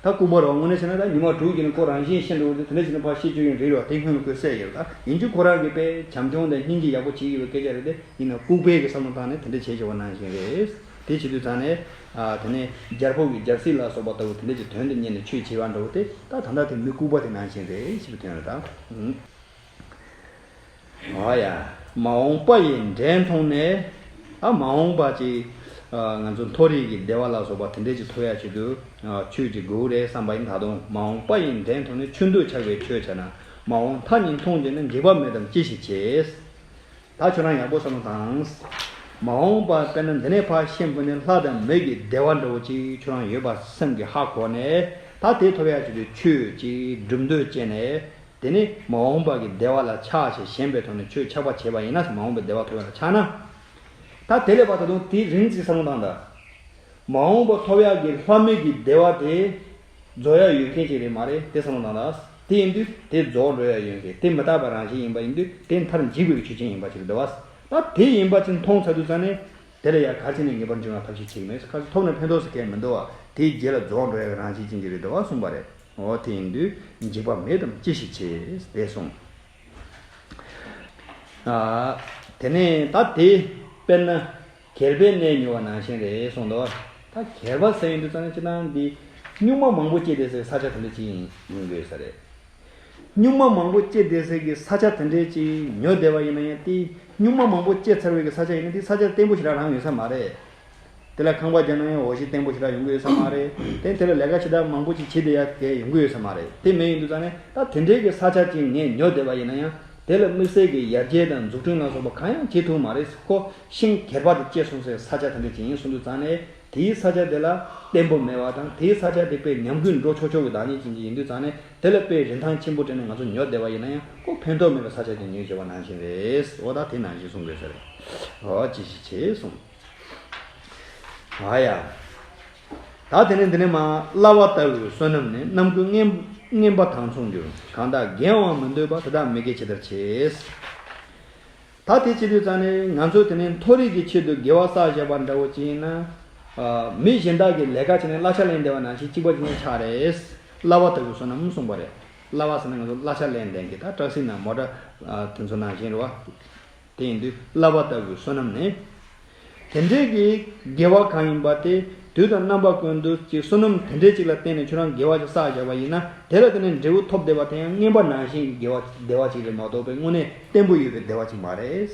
ད་ལྐུགས་པ་རེད་བ། དངོས་གནས་བྱས་ན་ད་ཉི་མ་དྲུག་ཅིག་ནས་ཁོ་རང་བཞིན་ཤེས་འགྲོ་གི་འདུག་དེ་འདྲ་ཅིག་ནས་ཕར་ཤེས་བཅུག་ཡོང་རེད་བ། དེ་སྔོན་ལ་ཁོས་བསད་ཡོད་རེད། ད་ཡིན་རྒྱུ་ཁོ་རང་གིས་དཔེ་བྱམས་སྐྱོང་དང་སྙིང་རྗེ་ཡག་པོ་བྱེད་ཀྱི་ཡོད་པའི་སྐད་ཆ་རེད་དེ། ཡིན་ནའང་ལྐུགས་པའི་གི་བསམ་བློ་བཏང་ནས་དེ་འདྲ་བྱས་བྱས་པ་ནང་བཞིན་རེད། དེ་བྱེད་དུས་ཙང་ནས། ཨ། དེ་ནས་རྒྱལ་པོ་གི་རྒྱལ་སྲིད་ལ་སོགས་པ་ལྟ་བུ་དེ་འདྲ་ཅིག་དོན་དུ་གཉེར་ནས་ཆོས་བྱེད་པ་འདྲ་བོ་དེ་ད་ད་ལྟ་དེ་མི་ལྐུགས་པ་དེ་ནང་བཞིན་རེད་ཞེས་པའི་དོན་རེད་ད། ཨུམ། ཨོ་ཡ། མ་འོངས་པ་ཡི་འབྲས་མཐོང་ནས། ཨ། མ་འོངས་པ་ཅིག་ཨ། ང་ཚོ་མཐོ་རིས་ཀྱི་བདེ་བ་ལ་སོགས་པ་དེ་འདྲ་ཅིག་ཐོབ་ཡ་ཆེད་དུ། ཨ། ཆོས་ཅིག་དགོས་རེད་བསམ་པ་ཡིན། ད་དུང་མ་འོངས་པ་ཡི་འབྲས་མཐོང་ནས། ཆུ་འདོད་ཆགས་པས་ཆོས་བྱས་ན། མ་འོངས་མཐའ་གཉིས་མཐོང་བྱས་ན། འཇིགས་པ་མེད་དམ་ཅི་ཞིག་བྱེད། ད་ཁྱོད་རང་ཡག་པོ་བསམ་བློ་བཏང་། མ་འོངས་པ་དཔེར་ན་འདི་ནས་ཕར་ཕྱིན་པ་ནས་ལྷ་དང་མི་གི་བདེ་བ་འདྲ་བོ་ཅིག་ཁྱོད་རང་ཡོད་པ་སེམས་ཀྱིས་ཧ་གོ་ནས། ད་དེ་ཐོབ་ཡག་ཆེད་དུ་ཆོས་ཅིག་སྒྲུབ་འདོད་སྐྱེས་ནས། དེ་ནི་མ་འོངས་པ་གི་བདེ་བ་ལ་ཆགས་ཞེས་ཞེན་པའི་ཐོག་ནས་ཆོས་ཆགས་པ་བྱས་པ་ཡིན་ན། མ་འོངས་པའི་བདེ་བ་ཐོབ་ཡག་ལ་ཆགས་ན། ད་དེ་ལས་ཕར་ད་དུང་དེ་རིང་ཅིག་བསམ་བློ་བཏང་དང་། མ་འོངས་པ་ཐོབ་ཡག་གི་ལྷ་མི་གི་བདེ་བ་དེ་རྫོགས་ཡག་ཡོད་མཁན་ཅིག་རེད་མ་རེད་དེ་བསམ་བློ་བཏང་དང་། དེ་ཡིན་དུས་དེ་རྫོགས་འགྲོ་ཡག་ཡོད་མཁན་དེ་མི་རྟག་པ་རང་བཞིན་ཡིན་པ་ཡིན་དུས། དེ་མཐར་འཇིག་པའི་ཆོས་ཅན་ཡིན་པ་ཅིག་རེད་བ། ད་དེ་ཡིན་པ་ཅིག་མཐོང་ཚར་དུས་ཙང་ནས། དེ་ལ་ཡང་ག་ཅི་ནས་ངེས་པར་འབྱུང་བ་ཐབས་ཤེས་བྱེད་ཀྱི་མེད། ག་ཅི་ཐོབ་ནས་ཕན་ཐོགས་སུ་གལ་མི་འདུག་བ། དེའི་རྗེས་ལ་རྫོགས་འགྲོ་ཡག་རང་བཞིན་ཅན་གྱི་རེད་འདུག་བ་གསུངས་པ་རེད། འོ་དེ་ཡིན་དུས་འཇིགས་པ་མེད་དམ་ཅི་ཞིག་བྱེད་དེ་གསུངས། ཨ། དེ་ནས་ད་དེ་དཔེར་ན་གྱེར་པའི་གནས་མྱུར་བ་ནང་བཞིན་རེད་གསུངས་འདུག་བ། ད་གྱེར་པ་ཟེར་ཡོང་དུས་ཙང་ནས་སྤྱིར་བཏང་འདི་སྨྱུག་མ་མང་པོ་སྐྱེས་བསྡད་སའི་ས་ཆ་དེ་འདྲ་ཅིག་ཡིན་ཡོང་གི་ཡོད་ས་རེད། སྨྱུག་མ་མང་པོ་སྐྱེས་བསྡད་སའི་གི་ས་ཆ་དེ་འདྲའི་ཅིག་ཉོ་བསྡད་པ་ཡིན་ན་ཡང་དེ་སྨྱུག་མ་མང་པོ་སྐྱེས་ཚར་བའི་གི་ས་ཆ་ཡིན་ན་དེ་ས་ཆ་བརྟན་པོ་ཞེ་དྲག་རང་ཡོད་ས་མ་རེད། དེ་ལ་ཁང་པ་རྒྱག་ན་ཡང་འོ་བྱེད་བརྟན་པོ་ཞེ་དྲག་ཡོང་གི་ཡོད་ས་མ་རེད། དེ་དེ་ལ་ལས་ཀ་ཞེ་དྲག་མང་པོ་ཅིག་བྱེད་བསྡད་ཡག་གི་ཡོང་གི་ཡོད་ས་མ་རེད། དེ་མེད་ཡིན་དུས་ཙང་ནས་ད་དེ་འདྲའི་གི་ས་ཆ་ཅིག་ངས་ཉོ་བསྡད་པ་ཡིན་ན་ཡང་དེ་ལ་དམིགས་བསལ་གྱི་ཡར་རྒྱས་དང་འཛུགས་སྐྲུན་ལ་སོགས་པ་གང་ཡང་བྱེད་ཐུབ་མ་རེད། ཁོ་ཤིང་གྱེར་པ་དེ་སྐྱེས་སོང་སའི་ས་ཆ་དེ་འདྲ་ཅིག་ཡིན་གསུངས་དུས་ཙང་ནས། དེའི་ས་ཆ་དེ་ལ་བརྟན་པོ་མེད་པ་དང་། དེའི་ས་ཆ་དེ་དཔེ་ཉམས་རྒུད་འགྲོ་ཆོག་ཆོག་གི་བདག་ཉིད་ཅན་ཅིག་ཡིན་དུས་ཙང་ནས། དེ་ལ་དཔེ་རིན་ཐང་ཆེན་པོ་སྤྲད་ནས་ང་ཚོ་ཉོ་བསྡད་པ་ཡིན་ན་ཡང་ཁོ་ཕན་ཐོགས་མེད་པའི་ས་ཆ་ཅིག་ཉོས་བྱས་པ་ནང་བཞིན་རེད། འོ་ད་དེ་ནང་བཞིན་གསུང་དགོས་ས་རེད། འོ་ཅི་ཞིག་བྱེད་གསུངས། ཨ་ཡ། ད་དེ་ནས་འདི་ནས་མ་བསླབ་པ་ལྟ་བུའི་བསོད་ནམས་ནི། རྣམ་ཀུན་ངན་ངན་པ་དང་མཚུངས་འགྱུར། གང་དག་དགེ་བའང་མི་འདོད་པ། དེ་དག་མི་དགེ་ཇི་ལྟར་བྱེད། ད་དེ་བྱེད་དུས་ཙང་ནས་ང་ཚོས་དེ་ནས་མཐོ་རིས་ཀྱི་ཆེད་དུ་དགེ་བ་བསགས་བཞག་པ་འདྲ་བོ་ཅིག་ཡིན་ན། ཨ། མི་གཞན་དག་གིས་ལས་ཀ་བྱས་ནས་གླ་ཆ་ལེན་བསྡད་པ་ནང་བཞིན་གཅིག་པ་ཅིག་ནས་ཆགས་རེད། བསླབ་པ་ལྟ་བུའི་བསོད་ནམས་གསུངས་པ་རེད། བསླབ་པ་ཟེར་ན་ང་ཚོ་གླ་ཆ་ལེན་བསྡད་མཁན། ད་ཊེག་སི་ནང་མོ་ཊ་དེ་ཚོ་ནང་བཞིན་རེད་བ། དེ་ཡིན་དུས་བསླབ་པ་ལྟ་བུའི་བསོད་ནམས་ནི། དེ་འདྲའི་གི་དགེ་བ་གང་ཡིན་པ་དེ་དུས་དང་རྣམ་པ་ཀུན་ཏུ་ཅིག་བསོད་ནམས་དེ་འདྲའི་ཅིག་ལ་བརྟེན་ནས་ཁྱོད་རང་དགེ་བ་ཅིག་བསགས་བཞག་པ་ཡིན་ན། དེ་ལ་བརྟེན་ནས་འབྲས་བུ་ཐོབ་བསྡད་པ་དེ་ཡང་རྔན་པ་ནང་བཞིན་གྱི་དགེ་བ་བདེ་བ་ཅིག་རེད་མ་གཏོགས་པའི་དངོས་གནས་བརྟན་པོ་ཡོད་པའི་བདེ་བ་ཅིག་མ་རེད།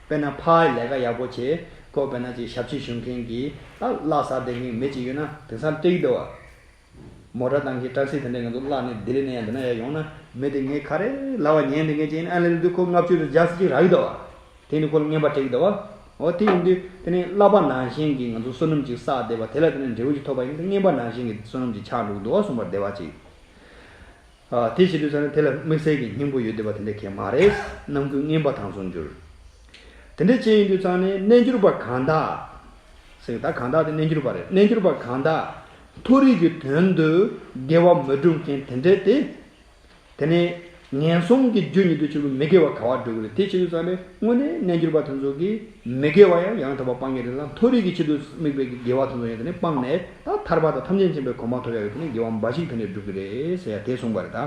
དཔེར་ན་ཕར་ལས་ཀ་ཡག་པོ་བྱས། ཁོ་དཔེར་ན་ཅིག་ཞབས་ཕྱི་ཞུ་མཁན་གྱི་ད་གླ་ཟ་བསྡད་མཁན་མི་ཅིག་ཡོད་ན་དེང་སང་སྤྲད་ཀྱི་འདུག་བ། མོ་ཊ་བཏང་མཁན་ཊེག་སི་དེ་འདྲས་ང་ཚོ་གླ་ནས་ལྡི་ལི་ནས་ཡང་འདི་ན་ཡར་ཡོང་ན། མི་དེ་ངས་ག་རེ་ལབ་པ་ཉན་བསྡད་མཁན་ཅིག་ཡིན་ན། ཨ་ལེ་ལེ་དུས་ཁོ་ལྔ་བཅུ་དང་བརྒྱ་ཙམ་ཅིག་རག་གི་འདུག་བ། དེ་ནི་ཁོ་ལ་རྔན་པ་སྤྲད་ཀྱི་འདུག་བ། འོ་དེ་ཡིན་དུས་དེ་ནི་བསླབ་པ་ནང་བཞིན་གྱི་ང་ཚོ་བསོད་ནམས་ཅིག་བསགས་བསྡད་པ་དེ་ལ་དེ་ནི་འབྲས་བུ་ཅིག་ཐོབ་པ་ཡིན་ན། དེ་རྔན་པ་ནང་བཞིན་གྱི་བསོད་ནམས་ཅིག་ཆགས་འགྲོ་གི་འདུག་བ། གསུངས་པ་བདེ་བ་ཅིག་ཨ། དེ་བྱེད་དུས་ཙང་ནས་དེ་ལ་དམིགས་བསལ་གྱི་སྙིང་པོ་ཡོད་བསྡད་པ་དེ་འདྲ་གང་ཡང་མ་རེད། རྣམ་ཀུན་ངན་པ་དང་མཚུངས་འགྱུར། དེ་འདྲ་བྱས་ཡིན་དུས་ཙང་ནས་རྣལ་འབྱོར་པ་གང་དག་ཟེར། ད་གང་དག་དེ་རྣལ་འབྱོར་པ་རེད། རྣལ་འབྱོར་པ་གང་དག་མཐོ་རིས་ཀྱི་དོན་དུ་དགེ་བ་མི་སྒྲུབ་མཁན་དེ་འདྲ་དེ། དེ་ནས་ངན་སོང་གི་རྒྱུ་ཉིད་དུ་གྱུར་པའི་མི་དགེ་བ་ག་བ་སྒྲུབ་ཀྱི་རེད། དེ་བྱེད་དུས་ཙང་ནས་དངོས་གནས་རྣལ་འབྱོར་པ་དེ་ཚོ་གིས་མི་དགེ་བ་ཡང་ཡང་དག་པར་སྤང་གི་རེད་ལ། མཐོ་རིས་ཀྱི་ཆེད་དུ་དམིགས་པའི་དགེ་བ་དེ་ཚོ་ཡང་དེ་ནས་སྤངས་ནས། ད་ཐར་པ་དང་ཐམས་ཅད་མཁྱེན་པའི་གོ་འཕང་ཐོབ་ཡག་གི་དེ་ནས་དགེ་བ་འབའ་ཞིག་དེ་འདྲ་སྒྲུབ་ཀྱི་རེད་ཟེར་ཡ་དེ་གསུངས་པ་རེད་ད།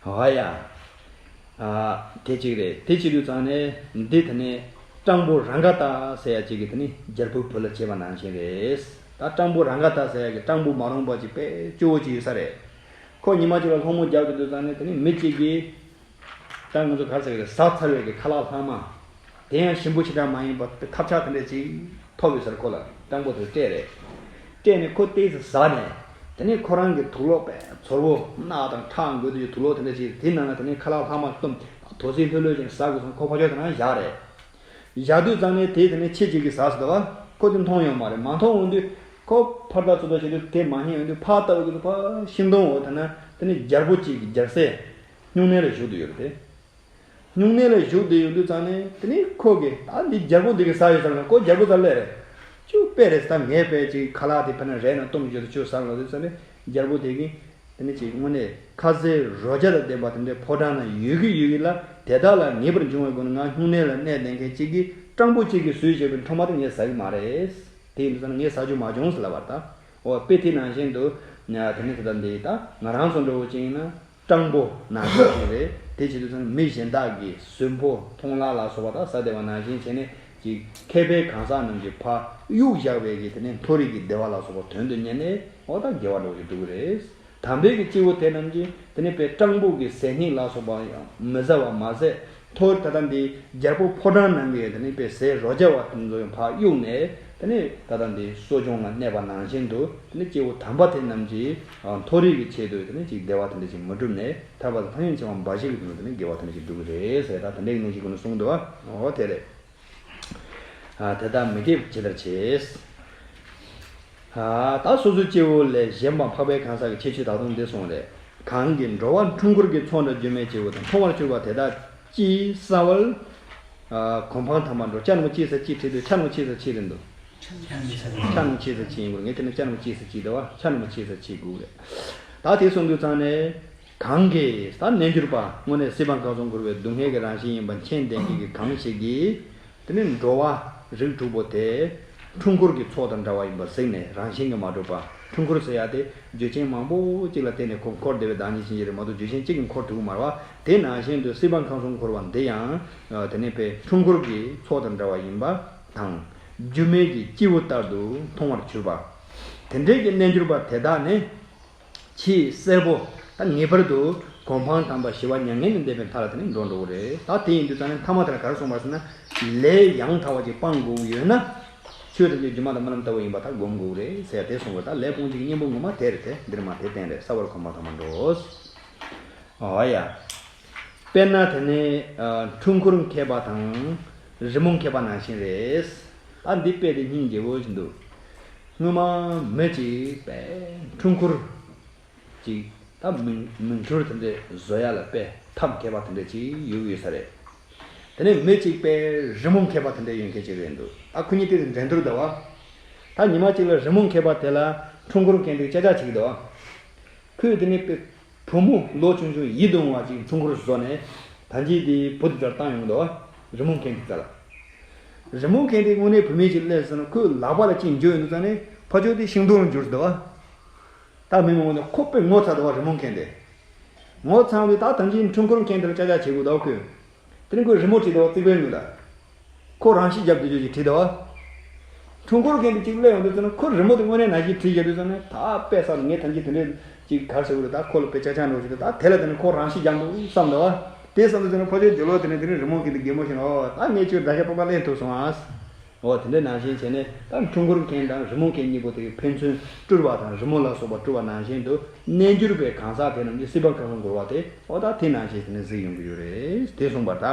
ཨ་ཡ། ཨ། དེ་གཅིག་རེད། དེ་བྱེད་དུས་ཙང་ནས་འདི་དེ་ནས་སྤྲང་པོ་རཱ་ག་ཏ་ཟེར་ཡ་གཅིག་གིས་དེ་ནི་རྒྱལ་པོའི་བུ་ལ་བྱས་པ་ནང་བཞིན་རེད། ད་སྤྲང་པོ་རཱ་ག་ཏ་ཟེར་ཡ་གི་སྤྲང་པོ་མ་རུངས་པ་ཅིག་དཔེ་སྐྱོ་བོ་ཅིག་ཡོད་ས་རེད། ཁོ་ཉི་མ་གཅིག་ལ་སློང་མོ་རྒྱག་གི་དུས་ཙང་ནས་དེ་ནི་མི་གཅིག་གིས། ད་ང་ཚོ་ག་རེ་ཟེར་གི་རེད། ཟ་ཚར་བའི་གི་ཁ་ལག་ལྷག་མ། དེ་ཡང་ཞིམ་པོ་ཞེ་དྲག་མ་ཡིན་པ་ཐབས་ཆག་དེ་འདྲ་ཅིག་ཐོབ་ཡོད་ས་རེད། ཁོ་ལ་སྤྲང་པོ་དེ་སྤྲད་རེད། སྤྲད་ནས་ཁོ་ཏོག་ཙམ་ཟ་ནས། དེ་ནས་ཁོ་རང་གི་དུག་ལོག་དཔེ་ཚོར་བོ་རྣག་དང་ཁྲག་འགོས་དུས་དུག་ལོག་དེ་འདྲ་ཅིག་དེ་ནང་ལ་དེ་ནས་ཁ་ལག་ལྷག་མ་བཏུམས། དོ་ཚིགས་ལྷོད་ལྷོད་ཅིག་ཟ་དགོས་སོང་། ཁོ་ཕར་ཕྱོགས་དེ་ན་བཞག་རེད། བཞག་དུས་ཙང་ནས་དེ་དེ་ནས་ཁྱི་གཅིག་གིས་ཟ་ཟེར་བ། ཁོ་དེ་མཐོང་ཡོད་མ་རེད། མ་མཐོང་འོང་དུས་ཁོ་ཕར་ལྟ་ཚུར་ལྟ་བྱེད་དུས་དེ་མ་རྙེད་འོང་དུས་ཕར་ལྟ་འོང་དུས་ཕར་ཤིང་སྡོང་འོག་དེ་ན་དེ་ནས་རྒྱལ་པོ་གཅིག་གི་རྒྱལ་སྲས་སྨྱུང་གནས་ལ་བཞུགས་བསྡད་ཡོད་རེད་དེ། སྨྱུང་གནས་ལ་བཞུགས་བསྡད་ཡོང་དུས་ཙང་ནས་དེ་ནས་ཁོ་གིས་ད་འདི་རྒྱལ་པོ་འདི་གིས་ཟ་ཡོད་ཟེར་ན། ཁོ་རྒྱལ་པོ་ཟ་ལེ་རེད། ཁྱོད་དཔེ་རེད་ཟེར། ད་ངས་དཔེ་ཅིག་ཁ་ལག་དེ་ཕར་ནས་རལ་ནས་བཏུམས་བཞག་དུས་ཁྱོད་ཟ་ལོ་དུས་ཙང་ནས་རྒྱལ་པོ་དེ་གིས་དེ་ནས་ཅིག་དངོས་གནས་ཁ་ཟས་རོ་བརྒྱ་དང་ལྡན་པ་དེ་འདྲའི་ཕོ་བྲང་ན་ཡོད་ཀྱི་ཡོད་ཀྱི་ལ། དེ་དག་ལ་ངེས་པར་འབྱུང་བའི་སྒོ་ནས་ང་སྨྱུང་གནས་ལ་གནས་བསྡད་མཁན་གཅིག་གིས་སྤྲང་པོ་གཅིག་གིས་བཟོས་བཞག་པའི་འཕྲོག་མ་དེ་ངས་ཟ་གི་མ་རེད། དེ་ཡིན་དུས་ཙང་ནས་ངས་ཟ་རྒྱུ་མ་བྱུང་ཟེར་ལབ་པ་རེད་ད། འོ་དཔེ་དེ་ནང་བཞིན་དུ་དེ་ནས་དེ་ལྟ་འདི་ད་ང་རང་ཚོ་འདྲ་བོ་ཅིག་ཡིན་ན། སྤྲང་པོ་ནང་བཞིན་ཞིག་རེད། དེ་བྱེད་དུས་ཙང་མི་གཞན་དག་གི་གཟུགས་པོ་མཐོང་ལག་ལ་སོགས་པ་དག་ཟ་བསྡད་པ་ནང་བཞིན་བྱས་ནས་ཀྱི་མཁས་པའི་གང་ཟག་རྣམས་ཀྱིས་ཕར་གཡུགས་བཞག་པའི་གི་དེ་ནས་མཐོ་རིས་ཀྱི་བདེ་བ་ལ་སོགས་པ་དོན་དུ་གཉེར་ནས། འོ་ད་དགེ་བ་འདྲ་བོ་ཞིག་སྒྲུབ་ཀྱི་རེད། དམ་པའི་གི་སྐྱེ་བོ་དེ་རྣམས་ཀྱིས་དེ་ནས་དཔེ་སྤྲང་པོ་གི་ཟས་སྙིགས་ལ་སོགས་པ་ཡང་མི་ཟ་བ་མ་ཟད། མཐོ་ད་ལྟ་འདི་རྒྱལ་པོ་ཕོ་བྲང་ནང་གི་དེ་ནས་དཔེ་ཟས་རོ་བརྒྱ་བ་དེ་ཚོ་ཡང་ཕར་གཡུགས་ནས། དེ་ནས་ད་ལྟ་འདི་གསོ་སྦྱོང་ལ་གནས་པ་ནང་བཞིན་དུ། དེ་ནས་སྐྱེ་བོ་དམ་པ་དེ་རྣམས་ཀྱིས་མཐོ་རིས་ཀྱི་ཆེད་དུ་དེ་ནས་ཅིག་བདེ་བ་དེ་འདྲ་ཞིག་མི་སྒྲུབ་ནས། ཐར་པ་དང་ཐམས་ཅད་མཁྱེན་པ་འབའ་ཞིག་གི་དོན་དུ་དེ་ནས་དགེ་བ་དེ་འདྲ་ཞིག་སྒྲུབ་ཀྱི་རེད་ཟེར། ད་དེ་འདྲའི་གནས་ཤིག་ཀུན་ནས་གསུངས་འདུག་བ། འོ་དེ་རེད། ཨ། དེ་དག་མི་དགེ་ཇི་ལྟར་བྱེད། ཨ། ད་སོ་སོའི་སྐྱེ་བོ་ལས་གཞན་པ་འཕགས་པའི་གང་ཟག་གི་ཁྱད་ཆོས་ད་དུང་འདི་གསུངས་རེད། གང་གིས་འགྲོ་བ་འཁྲུལ་འཁོར་གྱི་ཚོགས་འདྲ་སྒྱུ་མའི་སྐྱེ་བོ་དང་། མཐོང་བར་གྱུར་པ་དེ་དག་ཅི་གསལ་བར། ཨ། གོ་འཕང་དམ་པར་འགྲོ། ཅ་ནུ་ཅི་ས་ཅི་བྲིས་འདུག་ཅ་ནུ་ཅི་ས་ཅི་རེད་འདུག་ཅ་ནུ་ཅི་ས་ཅི་ཡིན་དགོས་རེད། ངས་དེ་ནས་ཅ་ནུ་ཅི་ས་ཅི་འདུག་བ། ཅ་ནུ་ཅི་ས་ཅི་དགོས་རེད། ད་དེ་གསུངས་དུས་ཙང་ནས། གང་གིས་ད་རྣལ་འབྱོར་པ་དངོས་གནས་སྲིད་པ་ཁམས་གསུམ་འཁོར་བའི་སྡུག་བསྔལ་གྱི་རང་བཞིན་ཡིན་པ་མཁྱེན་ལྡན་མཁན་གྱི་གང་ཞིག་གིས། དེ་ནི་འགྲོ་བ་རིགས་དྲུག་པོ་དེ་འཁྲུལ་འཁོར་གྱི་ཚོགས་དང་འདྲ་བ་ཡིན་པ་གཟིགས་ནས་རང་བཞིན་གྱིས་མ་གྲུབ་པ། འཁྲུལ་འཁོར་ཟེར་ཡ་དེ་རྒྱུ་རྐྱེན་མང་པོ་གཅིག་ལ་བརྟེན་ནས་ཁོ་འཁོར་བསྡད་པའི་བདག་ཉིད་ཅན་ཞིག་རེད་མ་གཏོགས་རྒྱུ་རྐྱེན་གཅིག་གིས་འཁོར་ཐུབ་ཀྱི་མ་རེད་བ། དེ་ནང་བཞིན་དུ་སྲིད་པ་ཁམས་གསུམ་འཁོར་བ་འདི་ཡང་དེ་ནི་དཔེ་འཁྲུལ་འཁོར་གྱི་ཚོགས་དང་འདྲ་བ་ཡིན་པ་དང་། རྒྱུ་མེད་ཀྱི་སྐྱེས་བུ་ལྟར་དུ་མཐོང་བར་གྱུར་པ། དེ་འདྲའི་གི་རྣལ་འབྱོར་པ་དེ་དག་ནི། ཆེས་གསལ་པོ། ད་ངེས་པར་དུ་གོ་འཕང་དམ་པ་ཞི་བ་མྱ་ངན་ལས་འདས་པའི་མཐའ་ལ་དེ་ནི་འགྲོ་འགྲོ་གི་རེད། ད་དེ་ཡིན་དུས་ཙང་ནས་མཐའ་མ་དེ་ལ་ག་རེ་གསུངས་པ་ཟེར་ན། ལས་ཡང་དག་པ་ཅིག་སྤང་དགོས་ཀྱི་ཡོད་ན། ཆོས་ཐམས་ཅད་སྒྱུ་མ་དང་རྨི་ལམ་ལྟ་བུ་ཡིན་པ་ད་སྒོམ་དགོས་ཀྱི་རེད་ཟེར་ཡ་དེ་གསུངས་པ། ད་ལས་སྤོང་བྱེད་ཀྱི་གཉེན་པོ་ངོ་མ་དེ་རེད་དེ། འདིར་མ་དེ་བསྟན་རེད། ས་བར་གོ་འཕང་དམ་པར་འགྲོ། འོ་ཡ། དཔེར་ན་དེ་ནི་འཁྲུལ་འཁོར་མཁས་པ་དང་རི་མོ་མཁས་པ་ནང་བཞིན་རེད། ད་འདི་དཔེ་དེ་སྙིང་རྗེ་བོ་ཞིག་འདུག་སྔོན་མ་མི་གཅིག་དཔེ་འཁྲུལ་འཁོར་ཅིག་ད་མིག་མིག་འཕྲུལ་དེ་འདྲས་བཟོ་ཡ་ལ་དཔེ་ཐབས་མཁས་པ་དེ་འདྲས་ཅིག་ཡོད་ཡོད་ས་རེད། དེ་ནས་མི་གཅིག་དཔེ་རི་མོ་མཁས་པ་དེ་འདྲས་ཡོད་མཁན་ཅིག་རེད་འདུག་ད་ཁོ་གཉིས་དེ་འགྲན་བསྡུར་ཟླ་བ། ད་ཉི་མ་གཅིག་ལ་རི་མོ་མཁས་པ་དེ་ལ་འཁྲུལ་འཁོར་མཁན་དེ་ཅ་ཅ་ཅིག་འདུག་ཁོས་དེ་ནས་དཔེ་བུ་མོ་ལོ་ཆུང་ཆུང་ཡིད་དུ་འོང་བ་ཅིག་འཁྲུལ་འཁོར་བཟོས་ནས་ད་ཅི་དེ་བུ་དེ་ཚོར་བཏང་ཡོང་འདུག་རི་མོ་མཁན་དེ་ཚོ་ལ། རི་མོ་མཁན་དེ་དངོས་གནས་བུད་མེད་ཅིག་སླེབས་སོང་ན་ཁོའི་ལག་པ་ལ་ཅིག་འཇུ་ཡོང་དུས་ཙང་ནས་ཕར་ཕྱོགས་དེ་ཤིང་སྡོང་ལ་འགྱུར་འདུག་ད་མི་མང་པོ་ནས་ཁོ་དཔེ་ངོ་ཚ་འདུག་བ། རི་མོ་མཁན་དེ་ངོ་ཚ་འདུག་ད་ཐམས་ཅད་འཁྲུལ་འཁོར་མཁན་དེར་ཅ་ཅ་བྱེད་དགོས་འདུག་ཁོས། དེ་ནས་ཁོས་རི་མོ་བྲིས་འདུག་བ། རྩིག་པའི་ངོས་ལ་ཁོ་རང་ཤི་རྒྱབ་དུས་ཅིག་བྲིས་འདུག་བ། འཁྲུལ་འཁོར་མཁན་དེ་གཅིག་སླེབས་ཡོང་དུས་ཙང་ན་ཁོ་རི་མོ་དེ་དངོས་གནས་ནང་བཞིན་བྲིས་བཞག་དུས་ཙང་ན་ད་དཔེ་བསམ། ངས་ཐམས་ཅད་དེ་འདྲས་ཅིག་ག་རེ་ཟེར་དགོས་རེད། ད་ཁོ་ལ་དཔེ་ཅ་ཅ་འདྲ་བོ་ཞིག་འདུག་ད་དེ་ལ་དེ་ནས་ཁོ་རང་ཤི་རྒྱག་འདུག་བསམ་འདུག་བ། དེ་བསམ་དུས་ཙང་ན་ཕར་ཕྱོགས་རྒྱུ་ལོ་དེ་ནས་དེ་ནས་རི་མོ་མཁན་དེ་གད་མོ་ཤོར་ནས། ཨོ་ད་ངས་ཁྱོད་དགྲ་ཤ་པགས་པ་ལེན་ཐུབ་སོང་ཨ། འོ་དེ་འདྲ་ནང་བཞིན་བྱས་ནས་ད་འཁྲུལ་འཁོར་མཁན་དང་རི་མོ་མཁན་གཉིས་པོ་དེ་ཕན་ཚུན་སྤྲུལ་བ་དང་རི་མོ་ལ་སོགས་པ་སྤྲུལ་བ་ནང་བཞིན་དུ་རྣལ་འབྱོར་པའི་གང་ཟག་དེ་རྣམས་ཀྱི་སྲིད་པ་ཁམས་གསུམ་འཁོར་བ་དེ་འོ་ད་དེ་ནང་བཞིན་བྱས་ནས་གཟིགས་ཡོང་གི་ཡོད་རེད། དེ་གསུངས་པ་ད།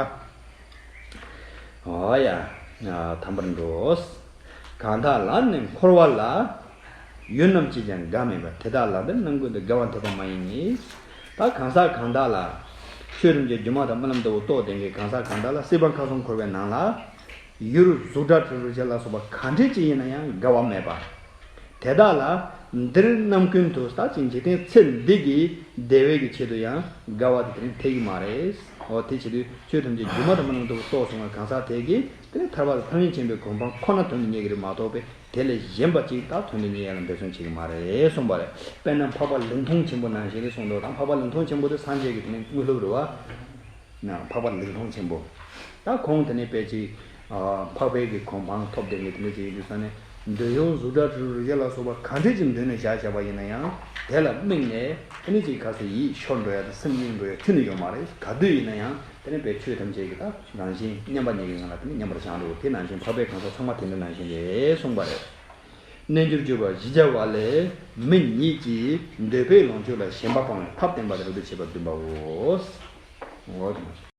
འོ་ཡ། དམ་པར་འགྲོ། གང་དག་ལ་ནི་འཁོར་བ་ལ། ཡུལ་རྣམས་ཅིས་ཀྱང་དགའ་མེད་པ། དེ་དག་ལ་ནི་རྣམ་ཀུན་ཏུ། དགའ་བ་འཐད་པ་མ་ཡིན་ནི། ད་གང་ཟག་གང་དག་ལ། ཆོས་ཐམས་ཅད་སྒྱུ་མ་དང་རྨི་ལམ་ལྟ་བུ་རྟོགས་ལྡན་གྱི་གང་ཟག་གང་དག་ལ་སྲིད་པ་ཁམས་གསུམ་འཁོར་བའི་ནང་ལ། ཡུལ་གཟུགས་སྒྲ་དྲི་རོ་རེག་བྱ་ལ་སོགས་པ་གང་འདྲ་ཅིག་ཡིན་ན་ཡང་དགའ་བ་མེད་པ། དེ་དག་ལ་འདིར་རྣམ་ཀུན་ཏུ་ལྟ་ཅི། འཇིག་རྟེན་ཚེ་འདི་གི་བདེ་བའི་གི་ཆེད་དུ་ཡང་དགའ་བ་དེ་དེ་རིང་འཐད་ཀྱི་མ་རེད། འོ་དེ་བྱེད་དུས་ཆོས་ཐམས་ཅད་སྒྱུ་མ་དང་རྨི་ལམ་ལྟ་བུ་རྟོགས་སོང་བའི་གང་ཟག་དེ་གིས་དེ་ནི་ཐར་པ་དང་ཐམས་ཅད་མཁྱེན་པའི་གོ་འཕང་ཁོ་ན་དོན་དུ་གཉེར་གྱི་རེད་མ་གཏོགས་པའི་དེ་ལས་གཞན་པ་ཅིག་ད་དོན་དུ་གཉེར་ཡ་ལ་འབད་བརྩོན་བྱེད་ཀྱི་མ་རེད་གསུངས་པ་རེད། དཔེར་ན་འཕགས་པ་ལིང་ཐུང་ཆེན་པོ་ནང་བཞིན་རེད་གསུངས་འདུག་ད་འཕགས་པ་ལིང་ཐུང་ཆེན་པོ་དེ་སངས་རྒྱས་ཀྱི་དེ་ནི་དངོས་སློབ་རེད་བ། ན་འཕགས་པ་ལིང་ཐུང་ཆེན་པོ། ད་ཁོང་དེ་ནས་དཔེ་ཅིག་ཨ་འཕགས་པའི་གི་གོ་འཕང་ཐོབ་བསྡད་མཁན་དེ་འདྲ་ཅིག་ཡིན་དུས་ཙང་ནས། འདོད་ཡོན་གཟུགས་སྒྲ་དྲི་རོ་རེག་བྱ་ལ་སོགས་པ་གང་འདྲ་ཅིག་འདོད་ནས་བཞག་བཞག་པ་ཡིན་ན་ཡང་། དེ་ལ་དམིགས་ནས་དེ་ནས་ཅིག་ག་ཚོད་ཡིད་ཤོར་འགྲོ་ཡ་དང་སེམས་གཡེང་འགྲོ་ཡ་ཁྱོན་ནས་ཡོད་མ་རེད། ག་དུས་ཡིན་ན་ཡང་དེ་ནས་དཔེ་ཆོས་ཐམས་ཅད་ཀྱི་ད་རང་བཞིན་མཉམ་པ་ཉིད་ཀྱི་ངང་ལ་དེ་ནས་མཉམ་པར་བཞག་འགྲོ། དེ་ནང་བཞིན་འཕགས་པའི་གང་ཟག་ཚང་མ་དེ་འདྲ་ནང་བཞིན་རེད་གསུངས་པ་རེད། རྣལ་འབྱོར་གྱུར་པ་བཞི་བརྒྱ་པ་ལས་མི་ཉིད་ཀྱིས་འདོད་པའི་ལོངས་སྤྱོད་ལ་ཞེན་པ་སྤང་བའི་ཐབས་བསྟན་པ་དེ་རབ་ཏུ་བྱེད་པ་བདུན་པའོ། འོ་དེ་མ་